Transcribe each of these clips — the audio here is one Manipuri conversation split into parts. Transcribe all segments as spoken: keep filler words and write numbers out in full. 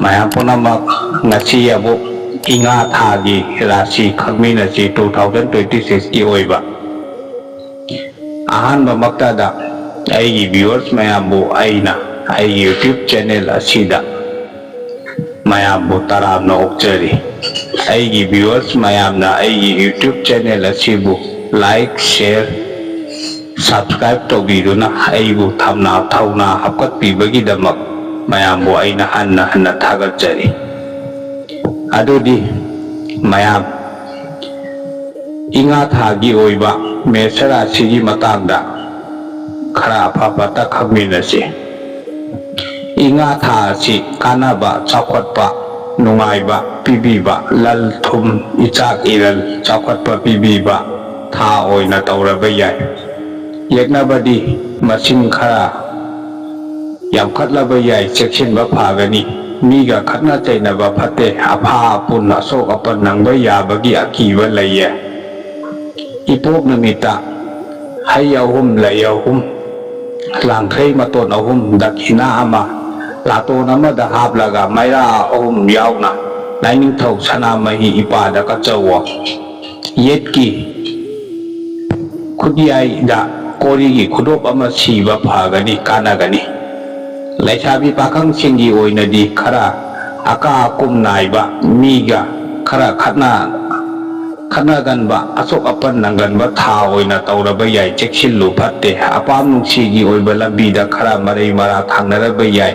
ꯃꯌꯥꯝ ꯄꯨꯝꯅꯃꯛ, ꯉꯁꯤ ꯑꯃꯨꯛ ꯏꯉꯥ ꯊꯥꯒꯤ ꯔꯥꯁꯤ ꯈꯪꯃꯤꯟꯅꯁꯤ꯫ Two thousand twenty six ꯀꯤ ꯑꯣꯏꯕ ꯑꯍꯥꯟꯕꯃꯛꯇꯗ ꯑꯩꯒꯤ viewers ꯃꯌꯥꯝꯕꯨ ꯑꯩꯅ ꯑꯩꯒꯤ YouTube channel ꯑꯁꯤꯗ ꯃꯌꯥꯝꯕꯨ ꯇꯔꯥꯝꯅ ꯑꯣꯛꯆꯔꯤ꯫ ꯑꯩꯒꯤ viewers ꯃꯌꯥꯝꯅ ꯑꯩꯒꯤ YouTube channel ꯑꯁꯤꯕꯨ like, share, subscribe ꯇꯧꯕꯤꯗꯨꯅ ꯑꯩꯕꯨ ꯊꯝꯅꯥ ꯊꯧꯅꯥ ꯍꯥꯞꯀꯠꯄꯤꯕꯒꯤꯗꯃꯛ ꯃꯌꯥꯝꯕꯨ ꯑꯩꯅ ꯍꯟꯅ ꯍꯟꯅ ꯊꯥꯒꯠꯆꯔꯤ꯫ ꯑꯗꯨꯗꯤ ꯃꯌꯥꯝ, ꯏꯉꯥ ꯊꯥꯒꯤ ꯑꯣꯏꯕ ꯃꯦꯁ ꯔꯥꯁꯤꯒꯤ ꯃꯇꯥꯡꯗ ꯈꯔ ꯑꯐ ꯐꯠꯇ ꯈꯪꯃꯤꯟꯅꯁꯤ꯫ ꯏꯉꯥ ꯊꯥ ꯑꯁꯤ ꯀꯥꯟꯅꯕ, ꯆꯥꯎꯈꯠꯄ, ꯅꯨꯡꯉꯥꯏꯕ ꯄꯤꯕꯤꯕ, ꯂꯟ ꯊꯨꯝ, ꯏꯆꯥꯛ ꯏꯔꯟ ꯆꯥꯎꯈꯠꯄ ꯄꯤꯕꯤꯕ ꯊꯥ ꯑꯣꯏꯅ ꯇꯧꯔꯕ ꯌꯥꯏ꯫ ꯌꯦꯛꯅꯕꯗꯤ ꯃꯁꯤꯡ ꯈꯔ ꯌꯥꯝꯈꯠꯂꯕ ꯌꯥꯏ, ꯆꯦꯛꯁꯤꯟꯕ ꯐꯒꯅꯤ꯫ ꯃꯤꯒ ꯈꯠꯅ ꯆꯩꯅꯕ ꯐꯠꯇꯦ, ꯑꯐꯥ ꯑꯄꯨꯟ ꯑꯁꯣꯛ ꯑꯄꯟ ꯅꯪꯕ ꯌꯥꯕꯒꯤ ꯑꯀꯤꯕ ꯂꯩꯌꯦ꯫ ꯏꯄꯣꯛ ꯅꯨꯃꯤꯠꯇ ꯍꯩ ꯑꯍꯨꯝ, ꯂꯩ ꯑꯍꯨꯝ, ꯂꯥꯡꯊ꯭ꯔꯩ ꯃꯇꯣꯟ ꯑꯍꯨꯝ, ꯗꯈꯤꯅꯥ ꯑꯃ, ꯂꯥꯇꯣꯟ ꯑꯃꯗ ꯍꯥꯞꯂꯒ ꯃꯩꯔꯥ ꯑꯍꯨꯝ ꯌꯥꯎꯅ ꯂꯥꯏꯅꯤꯡꯊꯧ ꯁꯅꯥꯃꯍꯤ ꯏꯄꯥꯗ ꯀꯠꯆꯧꯋꯣ꯫ ꯌꯦꯠꯀꯤ ꯈꯨꯠꯌꯥꯏꯗ ꯀꯣꯔꯤꯒꯤ ꯈꯨꯗꯣꯞ ꯑꯃ ꯁꯤꯕ ꯐꯒꯅꯤ, ꯀꯥꯟꯅꯒꯅꯤ꯫ ꯂꯩꯁꯥꯕꯤ ꯄꯥꯈꯪꯁꯤꯡꯒꯤ ꯑꯣꯏꯅꯗꯤ ꯈꯔ ꯑꯀꯥ ꯑꯀꯨꯝ ꯅꯥꯏꯕ, ꯃꯤꯒ ꯈꯔ ꯈꯠꯅ ꯈꯠꯅꯒꯟꯕ, ꯑꯁꯣꯛ ꯑꯄꯟ ꯅꯪꯒꯟꯕ ꯊꯥ ꯑꯣꯏꯅ ꯇꯧꯔꯕ ꯌꯥꯏ꯫ ꯆꯦꯛꯁꯤꯜꯂꯨ ꯐꯠꯇꯦ꯫ ꯑꯄꯥꯝ ꯅꯨꯡꯁꯤꯒꯤ ꯑꯣꯏꯕ ꯂꯝꯕꯤꯗ ꯈꯔ ꯃꯔꯩ ꯃꯔꯥ ꯊꯥꯡꯅꯔꯕ ꯌꯥꯏ꯫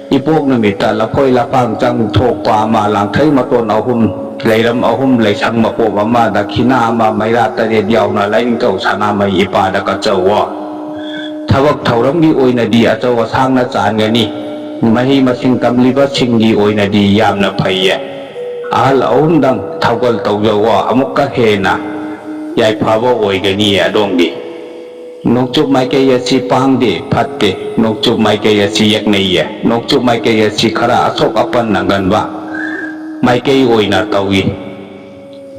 ꯏꯄꯣꯛ ꯅꯨꯃꯤꯠꯇ ꯂꯐꯣꯏ ꯂꯐꯥꯡ ꯆꯪ ꯊꯣꯛꯄ ꯑꯃ, ꯂꯥꯡꯊ꯭ꯔꯩ ꯃꯇꯣꯟ ꯑꯍꯨꯝ, ꯂꯩꯔꯝ ꯑꯍꯨꯝ, ꯂꯩꯁꯪ ꯃꯄꯣꯞ ꯑꯃ, ꯗꯈꯤꯅꯥ ꯑꯃ, ꯃꯩꯔꯥ ꯇꯔꯦꯠ ꯌꯥꯎꯅ ꯂꯥꯏꯅꯤꯡꯊꯧ ꯁꯅꯥꯃꯍꯤ ꯏꯄꯥꯗ ꯀꯠꯆꯧꯋꯣ꯫ ꯊꯕꯛ ꯊꯧꯔꯝꯒꯤ ꯑꯣꯏꯅꯗꯤ ꯑꯆꯧ ꯑꯁꯥꯡꯅ ꯆꯥꯟꯒꯅꯤ꯫ ꯃꯍꯩ ꯃꯁꯤꯡ ꯇꯝꯂꯤꯕꯁꯤꯡꯒꯤ ꯑꯣꯏꯅꯗꯤ ꯌꯥꯝꯅ ꯐꯩꯌꯦ꯫ ꯑꯍꯜ ꯑꯍꯨꯝꯗꯪ ꯊꯧꯒꯜ ꯇꯧꯖꯧꯋꯣ, ꯑꯃꯨꯛꯀ ꯍꯦꯟꯅ ꯌꯥꯏꯐꯕ ꯑꯣꯏꯒꯅꯤꯌꯦ ꯑꯗꯣꯝꯒꯤ꯫ ꯅꯣꯡꯆꯨꯞ ꯃꯥꯏꯀꯩ ꯑꯁꯤ ꯄꯥꯡꯗꯦ, ꯐꯠꯇꯦ꯫ ꯅꯣꯡꯆꯨꯞ ꯃꯥꯏꯀꯩ ꯑꯁꯤ ꯌꯦꯛꯅꯩꯌꯦ꯫ ꯅꯣꯡꯆꯨꯞ ꯃꯥꯏꯀꯩ ꯑꯁꯤ ꯈꯔ ꯑꯁꯣꯛ ꯑꯄꯟ ꯅꯪꯒꯟꯕ ꯃꯥꯏꯀꯩ ꯑꯣꯏꯅ ꯇꯧꯏ꯫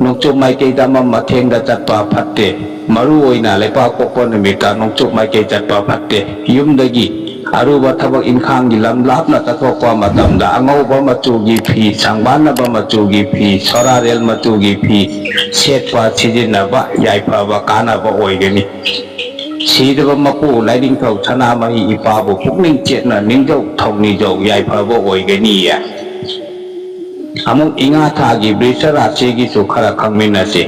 ꯅꯣꯡꯆꯨꯞ ꯃꯥꯏꯀꯩꯗ ꯑꯃꯝ ꯑꯊꯦꯡꯗ ꯆꯠꯄ ꯐꯠꯇꯦ꯫ ꯃꯔꯨ ꯑꯣꯏꯅ ꯂꯩꯄꯥꯛꯄꯣꯛꯄ ꯅꯨꯃꯤꯠꯇ ꯅꯣꯡꯆꯨꯞ ꯃꯥꯏꯀꯩ ꯆꯠꯄ ꯐꯠꯇꯦ꯫ ꯌꯨꯝꯗꯒꯤ ꯑꯔꯨꯕ ꯊꯕꯛ ꯏꯪꯈꯥꯡꯒꯤ ꯂꯝ ꯂꯥꯞꯅ ꯆꯠꯊꯣꯛꯄ ꯃꯇꯝꯗ ꯑꯉꯧꯕ ꯃꯆꯨꯒꯤ ꯐꯤ, ꯁꯪꯕꯥꯟꯅꯕ ꯃꯆꯨꯒꯤ ꯐꯤ, ꯁꯣꯔꯥꯔꯦꯜ ꯃꯆꯨꯒꯤ ꯐꯤ ꯁꯦꯠꯄ, ꯁꯤꯖꯤꯟꯅꯕ ꯌꯥꯏꯐꯕ ꯀꯥꯟꯅꯕ ꯑꯣꯏꯒꯅꯤ꯫ ꯁꯤꯗꯕ ꯃꯄꯨ ꯂꯥꯏꯅꯤꯡꯊꯧ ꯁꯅꯥꯃꯍꯤ ꯏꯄꯥꯕꯨ ꯄꯨꯛꯅꯤꯡ ꯆꯦꯠꯅ ꯅꯤꯡꯖꯧ ꯊꯧꯅꯤꯖꯧ, ꯌꯥꯏꯐꯕ ꯑꯣꯏꯒꯅꯤꯌꯦ꯫ ꯑꯃꯨꯛ ꯏꯉꯥ ꯊꯥꯒꯤ ꯕ꯭ꯔꯤꯁ ꯔꯥꯁꯤꯒꯤꯁꯨ ꯈꯔ ꯈꯪꯃꯤꯟꯅꯁꯤ꯫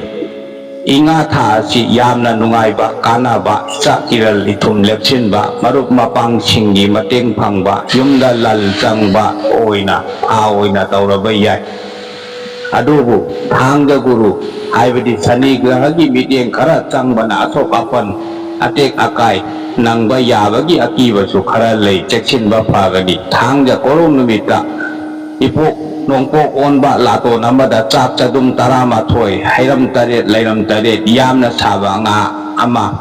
ꯏꯉꯥ ꯊꯥ ꯑꯁꯤ ꯌꯥꯝꯅ ꯅꯨꯡꯉꯥꯏꯕ, ꯀꯥꯟꯅꯕ, ꯆꯥꯛ ꯏꯔꯜ ꯏꯊꯨꯝ ꯂꯦꯞꯁꯤꯟꯕ, ꯃꯔꯨꯞ ꯃꯄꯥꯡꯁꯤꯡꯒꯤ ꯃꯇꯦꯡ ꯐꯪꯕ, ꯌꯨꯝꯗ ꯂꯜ ꯆꯪꯕ ꯑꯣꯏꯅ ꯊꯥ ꯑꯣꯏꯅ ꯇꯧꯔꯕ ꯌꯥꯏ꯫ ꯑꯗꯨꯕꯨ ꯊꯥꯡꯖ ꯒꯨꯔꯨ ꯍꯥꯏꯕꯗꯤ ꯁꯅꯤ ꯒ꯭ꯔꯍꯒꯤ ꯃꯤꯠꯌꯦꯡ ꯈꯔ ꯆꯪꯕꯅ ꯑꯁꯣꯛ ꯑꯄꯟ, ꯑꯇꯦꯛ ꯑꯀꯥꯏ ꯅꯪꯕ ꯌꯥꯕꯒꯤ ꯑꯀꯤꯕꯁꯨ ꯈꯔ ꯂꯩ, ꯆꯦꯛꯁꯤꯟꯕ ꯐꯒꯅꯤ꯫ ꯊꯥꯡꯖ ꯀꯣꯔꯧ ꯅꯨꯃꯤꯠꯇ ꯏꯄꯣꯛ ꯅꯣꯡꯄꯣꯛ ꯑꯣꯟꯕ ꯂꯥꯇꯣꯟ ꯑꯃꯗ ꯆꯥꯛ ꯆꯗꯨꯝ ꯇꯔꯥꯃꯥꯊꯣꯏ, ꯍꯩꯔꯝ ꯇꯔꯦꯠ, ꯂꯩꯔꯝ ꯇꯔꯦꯠ, ꯌꯥꯝꯅ ꯁꯥꯕ ꯉꯥ ꯑꯃ,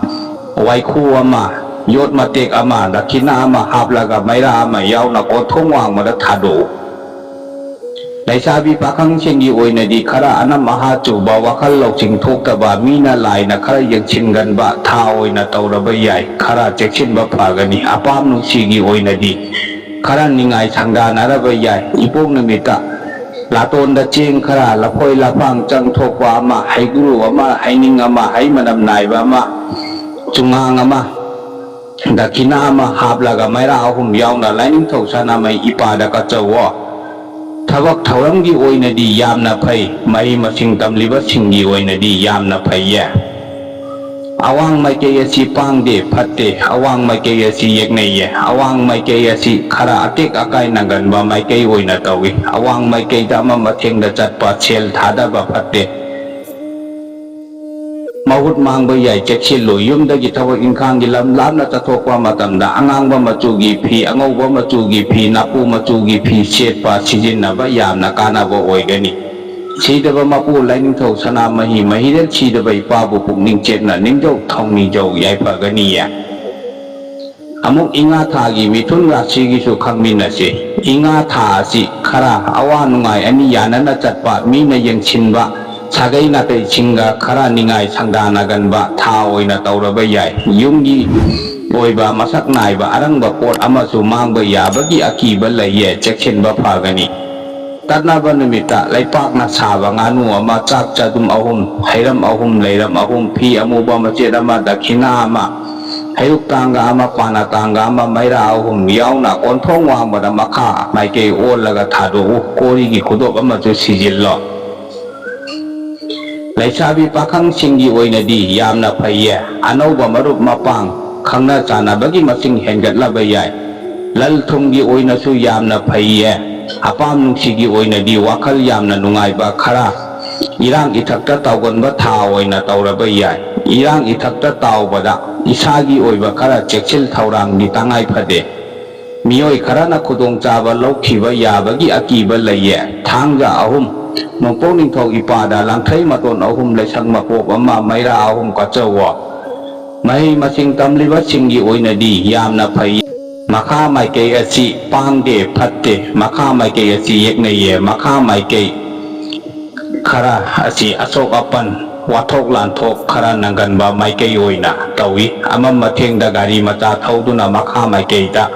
ꯋꯥꯏꯈꯨ ꯑꯃ, ꯌꯣꯠ ꯃꯇꯦꯛ ꯑꯃ, ꯗꯈꯤꯅꯥ ꯑꯃ ꯍꯥꯞꯂꯒ ꯃꯩꯔꯥ ꯑꯃ ꯌꯥꯎꯅ ꯀꯣꯟꯊꯣꯡ ꯋꯥꯡꯃꯗ ꯊꯥꯗꯣꯛꯎ꯫ ꯂꯩꯁꯥꯕꯤ ꯄꯥꯈꯪꯁꯤꯡꯒꯤ ꯑꯣꯏꯅꯗꯤ ꯈꯔ ꯑꯅꯝ ꯑꯍꯥ ꯆꯨꯕ, ꯋꯥꯈꯜ ꯂꯧꯁꯤꯡ ꯊꯣꯛꯇꯕ, ꯃꯤꯅ ꯂꯥꯏꯅ ꯈꯔ ꯌꯦꯡꯁꯤꯟꯒꯟꯕ ꯊꯥ ꯑꯣꯏꯅ ꯇꯧꯔꯕ ꯌꯥꯏ꯫ ꯈꯔ ꯆꯦꯛꯁꯤꯟꯕ ꯐꯒꯅꯤ꯫ ꯑꯄꯥꯝ ꯅꯨꯡꯁꯤꯒꯤ ꯑꯣꯏꯅꯗꯤ ꯈꯔ ꯅꯤꯡꯉꯥꯏ ꯁꯪꯗꯥꯅꯔꯕ ꯌꯥꯏ꯫ ꯏꯄꯣꯛ ꯅꯨꯃꯤꯠꯇ ꯂꯥꯇꯣꯟꯗ ꯆꯦꯡ ꯈꯔ, ꯂꯐꯣꯏ ꯂꯐꯥꯡ ꯆꯪ ꯊꯣꯛꯄ ꯑꯃ, ꯍꯩꯒ꯭ꯔꯨ ꯑꯃ, ꯍꯩꯅꯤꯡ ꯑꯃ, ꯍꯩ ꯃꯅꯝ ꯅꯥꯏꯕ ꯑꯃ, ꯆꯨꯉꯥꯡ ꯑꯃ, ꯗꯈꯤꯅꯥ ꯑꯃ ꯍꯥꯞꯂꯒ ꯃꯩꯔꯥ ꯑꯍꯨꯝ ꯌꯥꯎꯅ ꯂꯥꯏꯅꯤꯡꯊꯧ ꯁꯅꯥꯃꯍꯤ ꯏꯄꯥꯗ ꯀꯠꯆꯧꯋꯣ꯫ ꯊꯕꯛ ꯊꯧꯔꯝꯒꯤ ꯑꯣꯏꯅꯗꯤ ꯌꯥꯝꯅ ꯐꯩ, ꯃꯍꯩ ꯃꯁꯤꯡ ꯇꯝꯂꯤꯕꯁꯤꯡꯒꯤ ꯑꯣꯏꯅꯗꯤ ꯌꯥꯝꯅ ꯐꯩꯌꯦ꯫ ꯑꯋꯥꯡ ꯃꯥꯏꯀꯩ ꯑꯁꯤ ꯄꯥꯡꯗꯦ, ꯐꯠꯇꯦ, ꯑꯋꯥꯡ ꯃꯥꯏꯀꯩ ꯑꯁꯤ ꯌꯦꯛꯅꯩꯌꯦ, ꯑꯋꯥꯡ ꯃꯥꯏꯀꯩ ꯑꯁꯤ ꯈꯔ ꯑꯇꯦꯛ ꯑꯀꯥꯏ ꯅꯪꯒꯟꯕ ꯃꯥꯏꯀꯩ ꯑꯣꯏꯅ ꯇꯧꯏ, ꯑꯋꯥꯡ ꯃꯥꯏꯀꯩꯗ ꯑꯃ ꯃꯊꯦꯡꯗ ꯆꯠꯄ, ꯁꯦꯜ ꯊꯥꯗꯕ ꯐꯠꯇꯦ꯫ ꯃꯍꯨꯠ ꯃꯥꯡꯕ ꯌꯥꯏ, ꯆꯦꯛꯁꯤꯜꯂꯨ꯫ ꯌꯨꯝꯗꯒꯤ ꯊꯕꯛ ꯏꯪꯈꯥꯡꯒꯤ ꯂꯝ ꯂꯥꯞꯅ ꯆꯠꯊꯣꯛꯄ ꯃꯇꯝꯗ ꯑꯉꯥꯡꯕ ꯃꯆꯨꯒꯤ ꯐꯤ, ꯑꯉꯧꯕ ꯃꯆꯨꯒꯤ ꯐꯤ, ꯅꯥꯄꯨ ꯃꯆꯨꯒꯤ ꯐꯤ ꯁꯦꯠꯄ, ꯁꯤꯖꯤꯟꯅꯕ ꯌꯥꯝꯅ ꯀꯥꯟꯅꯕ ꯑꯣꯏꯒꯅꯤ꯫ ꯁꯤꯗꯕ ꯃꯄꯨ ꯂꯥꯏꯅꯤꯡꯊꯧ ꯁꯅꯥꯃꯍꯤ ꯃꯍꯤꯔꯦꯜ ꯁꯤꯗꯕ ꯏꯄꯥꯕꯨ ꯄꯨꯛꯅꯤꯡ ꯆꯦꯠꯅ ꯅꯤꯡꯖꯧ ꯊꯧꯅꯤꯖꯧ, ꯌꯥꯏꯐꯒꯅꯤꯌꯦ꯫ ꯑꯃꯨꯛ ꯏꯉꯥ ꯊꯥꯒꯤ ꯃꯤꯊꯨꯟ ꯔꯥꯁꯤꯒꯤꯁꯨ ꯈꯪꯃꯤꯟꯅꯁꯤ꯫ ꯏꯉꯥ ꯊꯥ ꯑꯁꯤ ꯈꯔ ꯑꯋꯥ ꯅꯨꯡꯉꯥꯏ ꯑꯅꯤ ꯌꯥꯅꯅ ꯆꯠꯄ, ꯃꯤꯅ ꯌꯦꯡꯁꯤꯟꯕ, ꯁꯥꯒꯩ ꯅꯥꯇꯩꯁꯤꯡꯒ ꯈꯔ ꯅꯤꯡꯉꯥꯏ ꯁꯪꯗꯥꯅꯒꯟꯕ ꯊꯥ ꯑꯣꯏꯅ ꯇꯧꯔꯕ ꯌꯥꯏ꯫ ꯌꯨꯝꯒꯤ ꯑꯣꯏꯕ ꯃꯁꯛ ꯅꯥꯏꯕ ꯑꯔꯪꯕ ꯄꯣꯠ ꯑꯃꯁꯨ ꯃꯥꯡꯕ ꯌꯥꯕꯒꯤ ꯑꯀꯤꯕ ꯂꯩꯌꯦ, ꯆꯦꯛꯁꯤꯟꯕ ꯐꯒꯅꯤ꯫ ꯀꯠꯅꯕ ꯅꯨꯃꯤꯠꯇ ꯂꯩꯄꯥꯛꯅ ꯁꯥꯕ ꯉꯥꯅꯨ ꯑꯃ, ꯆꯥꯛ ꯆꯗꯨꯝ ꯑꯍꯨꯝ, ꯍꯩꯔꯝ ꯑꯍꯨꯝ, ꯂꯩꯔꯝ ꯑꯍꯨꯝ, ꯐꯤ ꯑꯃꯨꯕ ꯃꯆꯦꯠ ꯑꯃ, ꯗꯈꯤꯅꯥ ꯑꯃ, ꯍꯩꯔꯨꯛ ꯇꯥꯡꯒ ꯑꯃ, ꯄꯥꯅ ꯇꯥꯡꯒ ꯑꯃ, ꯃꯩꯔꯥ ꯑꯍꯨꯝ ꯌꯥꯎꯅ ꯀꯣꯟꯊꯣꯡ ꯋꯥꯡꯃꯗ ꯃꯈꯥ ꯃꯥꯏꯀꯩ ꯑꯣꯜꯂꯒ ꯊꯥꯗꯣꯛꯎ꯫ ꯀꯣꯔꯤꯒꯤ ꯈꯨꯗꯣꯞ ꯑꯃꯁꯨ ꯁꯤꯖꯤꯜꯂꯣ꯫ ꯂꯩꯁꯥꯕꯤ ꯄꯥꯈꯪꯁꯤꯡꯒꯤ ꯑꯣꯏꯅꯗꯤ ꯌꯥꯝꯅ ꯐꯩꯌꯦ꯫ ꯑꯅꯧꯕ ꯃꯔꯨꯞ ꯃꯄꯥꯡ, ꯈꯪꯅ ꯆꯥꯟꯅꯕꯒꯤ ꯃꯁꯤꯡ ꯍꯦꯟꯒꯠꯂꯕ ꯌꯥꯏ꯫ ꯂꯟ ꯊꯨꯝꯒꯤ ꯑꯣꯏꯅꯁꯨ ꯌꯥꯝꯅ ꯐꯩꯌꯦ꯫ ꯑꯄꯥꯝ ꯅꯨꯡꯁꯤꯒꯤ ꯑꯣꯏꯅꯗꯤ ꯋꯥꯈꯜ ꯌꯥꯝꯅ ꯅꯨꯡꯉꯥꯏꯕ ꯈꯔ, ꯏꯔꯥꯡ ꯏꯊꯛꯇ ꯇꯥꯎꯒꯟꯕ ꯊꯥ ꯑꯣꯏꯅ ꯇꯧꯔꯕ ꯌꯥꯏ꯫ ꯏꯔꯥꯡ ꯏꯊꯛꯇ ꯇꯥꯎꯕꯗ ꯏꯁꯥꯒꯤ ꯑꯣꯏꯕ ꯈꯔ ꯆꯦꯛꯁꯤꯜ ꯊꯧꯔꯥꯡꯗꯤ ꯇꯉꯥꯏ ꯐꯗꯦ꯫ ꯃꯤꯑꯣꯏ ꯈꯔꯅ ꯈꯨꯗꯣꯡꯆꯥꯕ ꯂꯧꯈꯤꯕ ꯌꯥꯕꯒꯤ ꯑꯀꯤꯕ ꯂꯩꯌꯦ꯫ ꯊꯥꯡꯖ ꯑꯍꯨꯝ, ꯅꯣꯡꯄꯣꯛ ꯅꯤꯡꯊꯧ ꯏꯄꯥꯗ ꯂꯥꯡꯊ꯭ꯔꯩ ꯃꯇꯣꯟ ꯑꯍꯨꯝ, ꯂꯩꯁꯪ ꯃꯄꯣꯞ ꯑꯃ, ꯃꯩꯔꯥ ꯑꯍꯨꯝ ꯀꯠꯆꯧꯋꯣ꯫ ꯃꯍꯩ ꯃꯁꯤꯡ ꯇꯝꯂꯤꯕꯁꯤꯡꯒꯤ ꯑꯣꯏꯅꯗꯤ ꯌꯥꯝꯅ ꯐꯩ꯫ ꯃꯈꯥ ꯃꯥꯏꯀꯩ ꯑꯁꯤ ꯄꯥꯡꯗꯦ, ꯐꯠꯇꯦ꯫ ꯃꯈꯥ ꯃꯥꯏꯀꯩ ꯑꯁꯤ ꯌꯦꯛꯅꯩꯌꯦ꯫ ꯃꯈꯥ ꯃꯥꯏꯀꯩ ꯈꯔ ꯑꯁꯤ ꯑꯁꯣꯛ ꯑꯄꯟ, ꯋꯥꯊꯣꯛ ꯂꯥꯟꯊꯣꯛ ꯈꯔ ꯅꯪꯒꯟꯕ ꯃꯥꯏꯀꯩ ꯑꯣꯏꯅ ꯇꯧꯏ꯫ ꯑꯃꯝ ꯑꯊꯦꯡꯗ ꯒꯥꯔꯤ ꯃꯆꯥ ꯊꯧꯗꯨꯅ ꯃꯈꯥ ꯃꯥꯏꯀꯩꯗ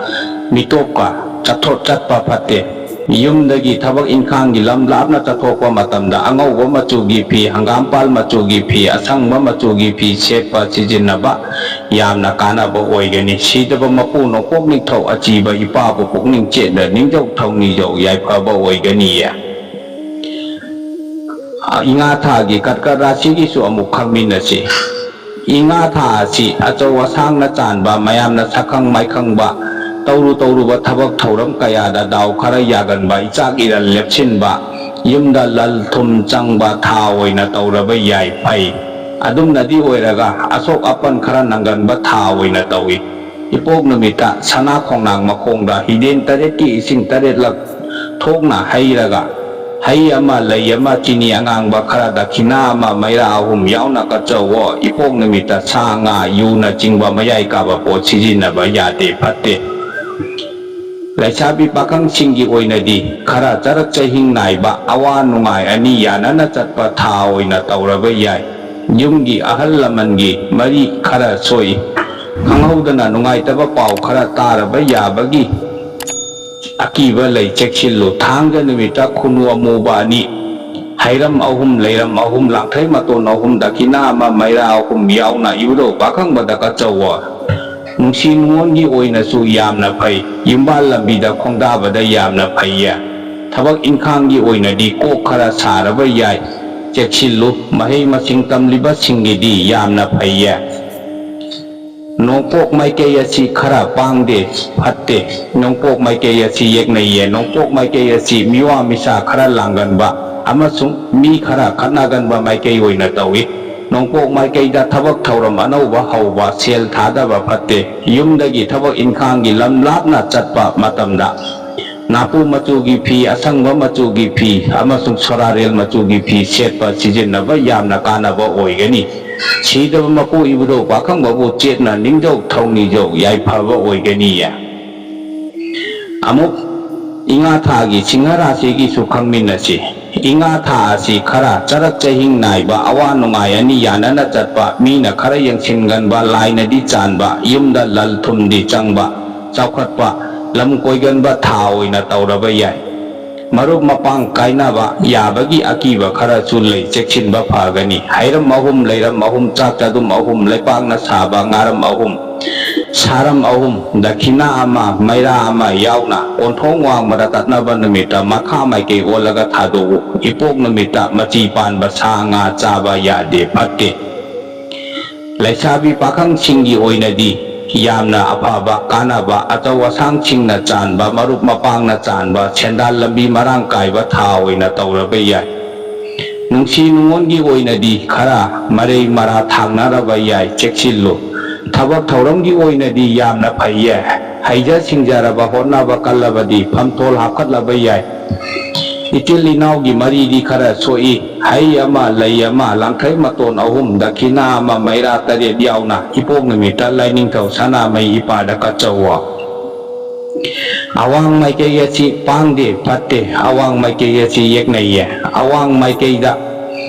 ꯃꯤꯇꯣꯞꯀ ꯆꯠꯊꯣꯛ ꯆꯠꯄ ꯐꯠꯇꯦ꯫ ꯌꯨꯝꯗꯒꯤ ꯊꯕꯛ ꯏꯪꯈꯥꯡꯒꯤ ꯂꯝ ꯂꯥꯞꯅ ꯆꯠꯊꯣꯛꯄ ꯃꯇꯝꯗ ꯑꯉꯧꯕ ꯃꯆꯨꯒꯤ ꯐꯤ, ꯍꯪꯒꯥꯝꯄꯥꯜ ꯃꯆꯨꯒꯤ ꯐꯤ, ꯑꯁꯪꯕ ꯃꯆꯨꯒꯤ ꯐꯤ ꯁꯦꯠꯄ ꯁꯤꯖꯤꯟꯅꯕ ꯌꯥꯝꯅ ꯀꯥꯟꯅꯕ ꯑꯣꯏꯒꯅꯤ꯫ ꯁꯤꯗꯕ ꯃꯄꯨ ꯅꯣꯡꯄꯣꯛ ꯅꯤꯡꯊꯧ ꯑꯆꯤꯕ ꯏꯄꯥꯕꯨ ꯄꯨꯛꯅꯤꯡ ꯆꯦꯠꯅ ꯅꯤꯡꯖꯧ ꯊꯧꯅꯤꯖꯧ, ꯌꯥꯏꯐꯕ ꯑꯣꯏꯒꯅꯤꯌꯦ꯫ ꯏꯉꯥ ꯊꯥꯒꯤ ꯀꯔꯀꯠ ꯔꯥꯁꯤꯒꯤꯁꯨ ꯑꯃꯨꯛ ꯈꯪꯃꯤꯟꯅꯁꯤ꯫ ꯏꯉꯥ ꯊꯥ ꯑꯁꯤ ꯑꯆꯧ ꯑꯁꯥꯡꯅ ꯆꯥꯟꯕ, ꯃꯌꯥꯝꯅ ꯁꯛꯈꯪ ꯃꯥꯏꯈꯪꯕ, ꯇꯧꯔꯨ ꯇꯧꯔꯨꯕ ꯊꯕꯛ ꯊꯧꯔꯝ ꯀꯌꯥꯗ ꯗꯥꯎ ꯈꯔ ꯌꯥꯒꯟꯕ, ꯏꯆꯥꯛ ꯏꯔꯜ ꯂꯦꯞꯁꯤꯟꯕ, ꯌꯨꯝꯗ ꯂꯟ ꯊꯨꯝ ꯆꯪꯕ ꯊꯥ ꯑꯣꯏꯅ ꯇꯧꯔꯕ ꯌꯥꯏ, ꯐꯩ꯫ ꯑꯗꯨꯝꯅꯗꯤ ꯑꯣꯏꯔꯒ ꯑꯁꯣꯛ ꯑꯄꯟ ꯈꯔ ꯅꯪꯒꯟꯕ ꯊꯥ ꯑꯣꯏꯅ ꯇꯧꯏ꯫ ꯏꯄꯣꯛ ꯅꯨꯃꯤꯠꯇ ꯁꯅꯥ ꯈꯣꯡꯅꯥꯡ ꯃꯈꯣꯡꯗ ꯍꯤꯗꯦꯟ ꯇꯔꯦꯠꯀꯤ ꯏꯁꯤꯡ ꯇꯔꯦꯠꯂꯛ ꯊꯣꯛꯅ ꯍꯩꯔꯒ, ꯍꯩ ꯑꯃ, ꯂꯩ ꯑꯃ, ꯆꯤꯅꯤ ꯑꯉꯥꯡꯕ ꯈꯔ, ꯗꯈꯤꯅꯥ ꯑꯃ, ꯃꯩꯔꯥ ꯑꯍꯨꯝ ꯌꯥꯎꯅ ꯀꯠꯆꯧꯋꯣ꯫ ꯏꯄꯣꯛ ꯅꯨꯃꯤꯠꯇ ꯁꯥ, ꯉꯥ, ꯌꯨꯅꯆꯤꯡꯕ ꯃꯌꯥꯏ ꯀꯥꯕ ꯄꯣꯠ ꯁꯤꯖꯤꯟꯅꯕ ꯌꯥꯗꯦ, ꯐꯠꯇꯦ꯫ ꯂꯩꯁꯥꯕꯤ ꯄꯥꯈꯪꯁꯤꯡꯒꯤ ꯑꯣꯏꯅꯗꯤ ꯈꯔ ꯆꯔꯛ ꯆꯍꯤꯡ ꯅꯥꯏꯕ, ꯑꯋꯥ ꯅꯨꯡꯉꯥꯏ ꯑꯅꯤ ꯌꯥꯅꯅ ꯆꯠꯄ ꯊꯥ ꯑꯣꯏꯅ ꯇꯧꯔꯕ ꯌꯥꯏ꯫ ꯌꯨꯝꯒꯤ ꯑꯍꯜ ꯂꯃꯟꯒꯤ ꯃꯔꯤ ꯈꯔ ꯁꯣꯛꯏ꯫ ꯍꯧꯗꯅ ꯅꯨꯡꯉꯥꯏꯇꯕ ꯄꯥꯎ ꯈꯔ ꯇꯥꯔꯕ ꯌꯥꯕꯒꯤ ꯑꯀꯤꯕ ꯂꯩ, ꯆꯦꯛꯁꯤꯜꯂꯨ꯫ ꯊꯥꯡꯖ ꯅꯨꯃꯤꯠꯇ ꯈꯨꯅꯨ ꯑꯃꯨꯕ ꯑꯅꯤ, ꯍꯩꯔꯝ ꯑꯍꯨꯝ, ꯂꯩꯔꯝ ꯑꯍꯨꯝ, ꯂꯥꯡꯊ꯭ꯔꯩ ꯃꯇꯣꯟ ꯑꯍꯨꯝ, ꯗꯈꯤꯅꯥ ꯑꯃ, ꯃꯩꯔꯥ ꯑꯍꯨꯝ ꯌꯥꯎꯅ ꯏꯕꯨꯙꯧ ꯄꯥꯈꯪꯕꯗ ꯀꯠꯆꯧꯋꯣ꯫ ꯅꯨꯡꯁꯤ ꯅꯨꯡꯉꯣꯟꯒꯤ ꯑꯣꯏꯅꯁꯨ ꯌꯥꯝꯅ ꯐꯩ, ꯌꯨꯝꯕꯥꯜ ꯂꯝꯕꯤꯗ ꯈꯣꯡꯗꯥꯕꯗ ꯌꯥꯝꯅ ꯐꯩꯌꯦ꯫ ꯊꯕꯛ ꯏꯪꯈꯥꯡꯒꯤ ꯑꯣꯏꯅꯗꯤ ꯀꯣꯛ ꯈꯔ ꯁꯥꯔꯕ ꯌꯥꯏ, ꯆꯦꯛꯁꯤꯜꯂꯨ꯫ ꯃꯍꯩ ꯃꯁꯤꯡ ꯇꯝꯂꯤꯕꯁꯤꯡꯒꯤꯗꯤ ꯌꯥꯝꯅ ꯐꯩꯌꯦ꯫ ꯅꯣꯡꯄꯣꯛ ꯃꯥꯏꯀꯩ ꯑꯁꯤ ꯈꯔ ꯄꯥꯡꯗꯦ, ꯐꯠꯇꯦ꯫ ꯅꯣꯡꯄꯣꯛ ꯃꯥꯏꯀꯩ ꯑꯁꯤ ꯌꯦꯛꯅꯩꯌꯦ꯫ ꯅꯣꯡꯄꯣꯛ ꯃꯥꯏꯀꯩ ꯑꯁꯤ ꯃꯤꯋꯥ ꯃꯤꯁꯥ ꯈꯔ ꯂꯥꯡꯒꯟꯕ ꯑꯃꯁꯨꯡ ꯃꯤ ꯈꯔ ꯈꯠꯅꯒꯟꯕ ꯃꯥꯏꯀꯩ ꯑꯣꯏꯅ ꯇꯧꯏ꯫ ꯅꯣꯡꯄꯣꯛ ꯃꯥꯏꯀꯩꯗ ꯊꯕꯛ ꯊꯧꯔꯝ ꯑꯅꯧꯕ ꯍꯧꯕ, ꯁꯦꯜ ꯊꯥꯗꯕ ꯐꯠꯇꯦ꯫ ꯌꯨꯝꯗꯒꯤ ꯊꯕꯛ ꯏꯪꯈꯥꯡꯒꯤ ꯂꯝ ꯂꯥꯞꯅ ꯆꯠꯄ ꯃꯇꯝꯗ ꯅꯥꯄꯨ ꯃꯆꯨꯒꯤ ꯐꯤ, ꯑꯁꯪꯕ ꯃꯆꯨꯒꯤ ꯐꯤ ꯑꯃꯁꯨꯡ ꯁꯣꯔꯥꯔꯦꯜ ꯃꯆꯨꯒꯤ ꯐꯤ ꯁꯦꯠꯄ ꯁꯤꯖꯤꯟꯅꯕ ꯌꯥꯝꯅ ꯀꯥꯟꯅꯕ ꯑꯣꯏꯒꯅꯤ꯫ ꯁꯤꯗꯕ ꯃꯄꯨ ꯏꯕꯨꯙꯧ ꯄꯥꯈꯪꯕꯕꯨ ꯆꯦꯠꯅ ꯅꯤꯡꯖꯧ, ꯊꯧꯅꯤꯖꯧ, ꯌꯥꯏꯐꯕ ꯑꯣꯏꯒꯅꯤꯌꯦ꯫ ꯑꯃꯨꯛ ꯏꯉꯥ ꯊꯥꯒꯤ ꯁꯤꯡꯍ ꯔꯥꯁꯤꯒꯤꯁꯨ ꯈꯪꯃꯤꯟꯅꯁꯤ꯫ ꯏꯉꯥ ꯊꯥ ꯑꯁꯤ ꯈꯔ ꯆꯔꯛ ꯆꯍꯤꯡ ꯅꯥꯏꯕ, ꯑꯋꯥ ꯅꯨꯡꯉꯥꯏ ꯑꯅꯤ ꯌꯥꯅꯅ ꯆꯠꯄ, ꯃꯤꯅ ꯈꯔ ꯌꯦꯡꯁꯤꯟꯒꯟꯕ, ꯂꯥꯏꯅꯗꯤ ꯆꯥꯟꯕ, ꯌꯨꯝꯗ ꯂꯟ ꯊꯨꯝꯗꯤ ꯆꯪꯕ, ꯆꯥꯎꯈꯠꯄ, ꯂꯝ ꯀꯣꯏꯒꯟꯕ ꯊꯥ ꯑꯣꯏꯅ ꯇꯧꯔꯕ ꯌꯥꯏ꯫ ꯃꯔꯨꯞ ꯃꯄꯥꯡ ꯀꯥꯏꯅꯕ ꯌꯥꯕꯒꯤ ꯑꯀꯤꯕ ꯈꯔꯁꯨ ꯂꯩ, ꯆꯦꯛꯁꯤꯟꯕ ꯐꯒꯅꯤ꯫ ꯍꯩꯔꯝ ꯑꯍꯨꯝ, ꯂꯩꯔꯝ ꯑꯍꯨꯝ, ꯆꯥꯛ ꯆꯗꯨꯝ ꯑꯍꯨꯝ, ꯂꯩꯄꯥꯛꯅ ꯁꯥꯕ ꯉꯥꯔꯝ ꯑꯍꯨꯝ, ꯁꯥꯔꯝ ꯑꯍꯨꯝ, ꯗꯈꯤꯅꯥ ꯑꯃ, ꯃꯩꯔꯥ ꯑꯃ ꯌꯥꯎꯅ ꯑꯣꯟꯊꯣꯡ ꯋꯥꯡꯃꯗ ꯀꯠꯅꯕ ꯅꯨꯃꯤꯠꯇ ꯃꯈꯥ ꯃꯥꯏꯀꯩ ꯑꯣꯜꯂꯒ ꯊꯥꯗꯣꯛꯎ꯫ ꯏꯄꯣꯛ ꯅꯨꯃꯤꯠꯇ ꯃꯆꯤ ꯄꯥꯟꯕ ꯁꯥ ꯉꯥ ꯆꯥꯕ ꯌꯥꯗꯦ, ꯐꯠꯇꯦ꯫ ꯂꯩꯁꯥꯕꯤ ꯄꯥꯈꯪꯁꯤꯡꯒꯤ ꯑꯣꯏꯅꯗꯤ ꯌꯥꯝꯅ ꯑꯐꯕ, ꯀꯥꯟꯅꯕ, ꯑꯆꯧ ꯑꯁꯥꯡꯁꯤꯡꯅ ꯆꯥꯟꯕ, ꯃꯔꯨꯞ ꯃꯄꯥꯡꯅ ꯆꯥꯟꯕ, ꯁꯦꯟꯗꯥꯟ ꯂꯝꯕꯤ ꯃꯔꯥꯡ ꯀꯥꯏꯕ ꯊꯥ ꯑꯣꯏꯅ ꯇꯧꯔꯕ ꯌꯥꯏ꯫ ꯅꯨꯡꯁꯤ ꯅꯨꯡꯉꯣꯟꯒꯤ ꯑꯣꯏꯅꯗꯤ ꯈꯔ ꯃꯔꯩ ꯃꯔꯥ ꯊꯥꯡꯅꯔꯕ ꯌꯥꯏ, ꯆꯦꯛꯁꯤꯜꯂꯨ꯫ ꯊꯕꯛ ꯊꯧꯔꯝꯒꯤ ꯑꯣꯏꯅꯗꯤ ꯌꯥꯝꯅ ꯐꯩꯌꯦ꯫ ꯍꯩꯖ ꯁꯤꯡꯖꯔꯕ, ꯍꯣꯠꯅꯕ ꯀꯜꯂꯕꯗꯤ ꯐꯝꯊꯣꯜ ꯍꯥꯞꯀꯠꯂꯕ ꯌꯥꯏ꯫ ꯏꯆꯤꯜ ꯏꯅꯥꯎꯒꯤ ꯃꯔꯤꯗꯤ ꯈꯔ ꯁꯣꯛꯏ꯫ ꯍꯩ ꯑꯃ, ꯂꯩ ꯑꯃ, ꯂꯥꯡꯊ꯭ꯔꯩ ꯃꯇꯣꯟ ꯑꯍꯨꯝ, ꯗꯈꯤꯅꯥ ꯑꯃ, ꯃꯩꯔꯥ ꯇꯔꯦꯠ ꯌꯥꯎꯅ ꯏꯄꯣꯛ ꯅꯨꯃꯤꯠꯇ ꯂꯥꯏꯅꯤꯡꯊꯧ ꯁꯅꯥꯃꯍꯤ ꯏꯄꯥꯗ ꯀꯠꯆꯧꯋꯣ꯫ ꯑꯋꯥꯡ ꯃꯥꯏꯀꯩ ꯑꯁꯤ ꯄꯥꯡꯗꯦ, ꯐꯠꯇꯦ꯫ ꯑꯋꯥꯡ ꯃꯥꯏꯀꯩ ꯑꯁꯤ ꯌꯦꯛꯅꯩꯌꯦ꯫ ꯑꯋꯥꯡ ꯃꯥꯏꯀꯩꯗ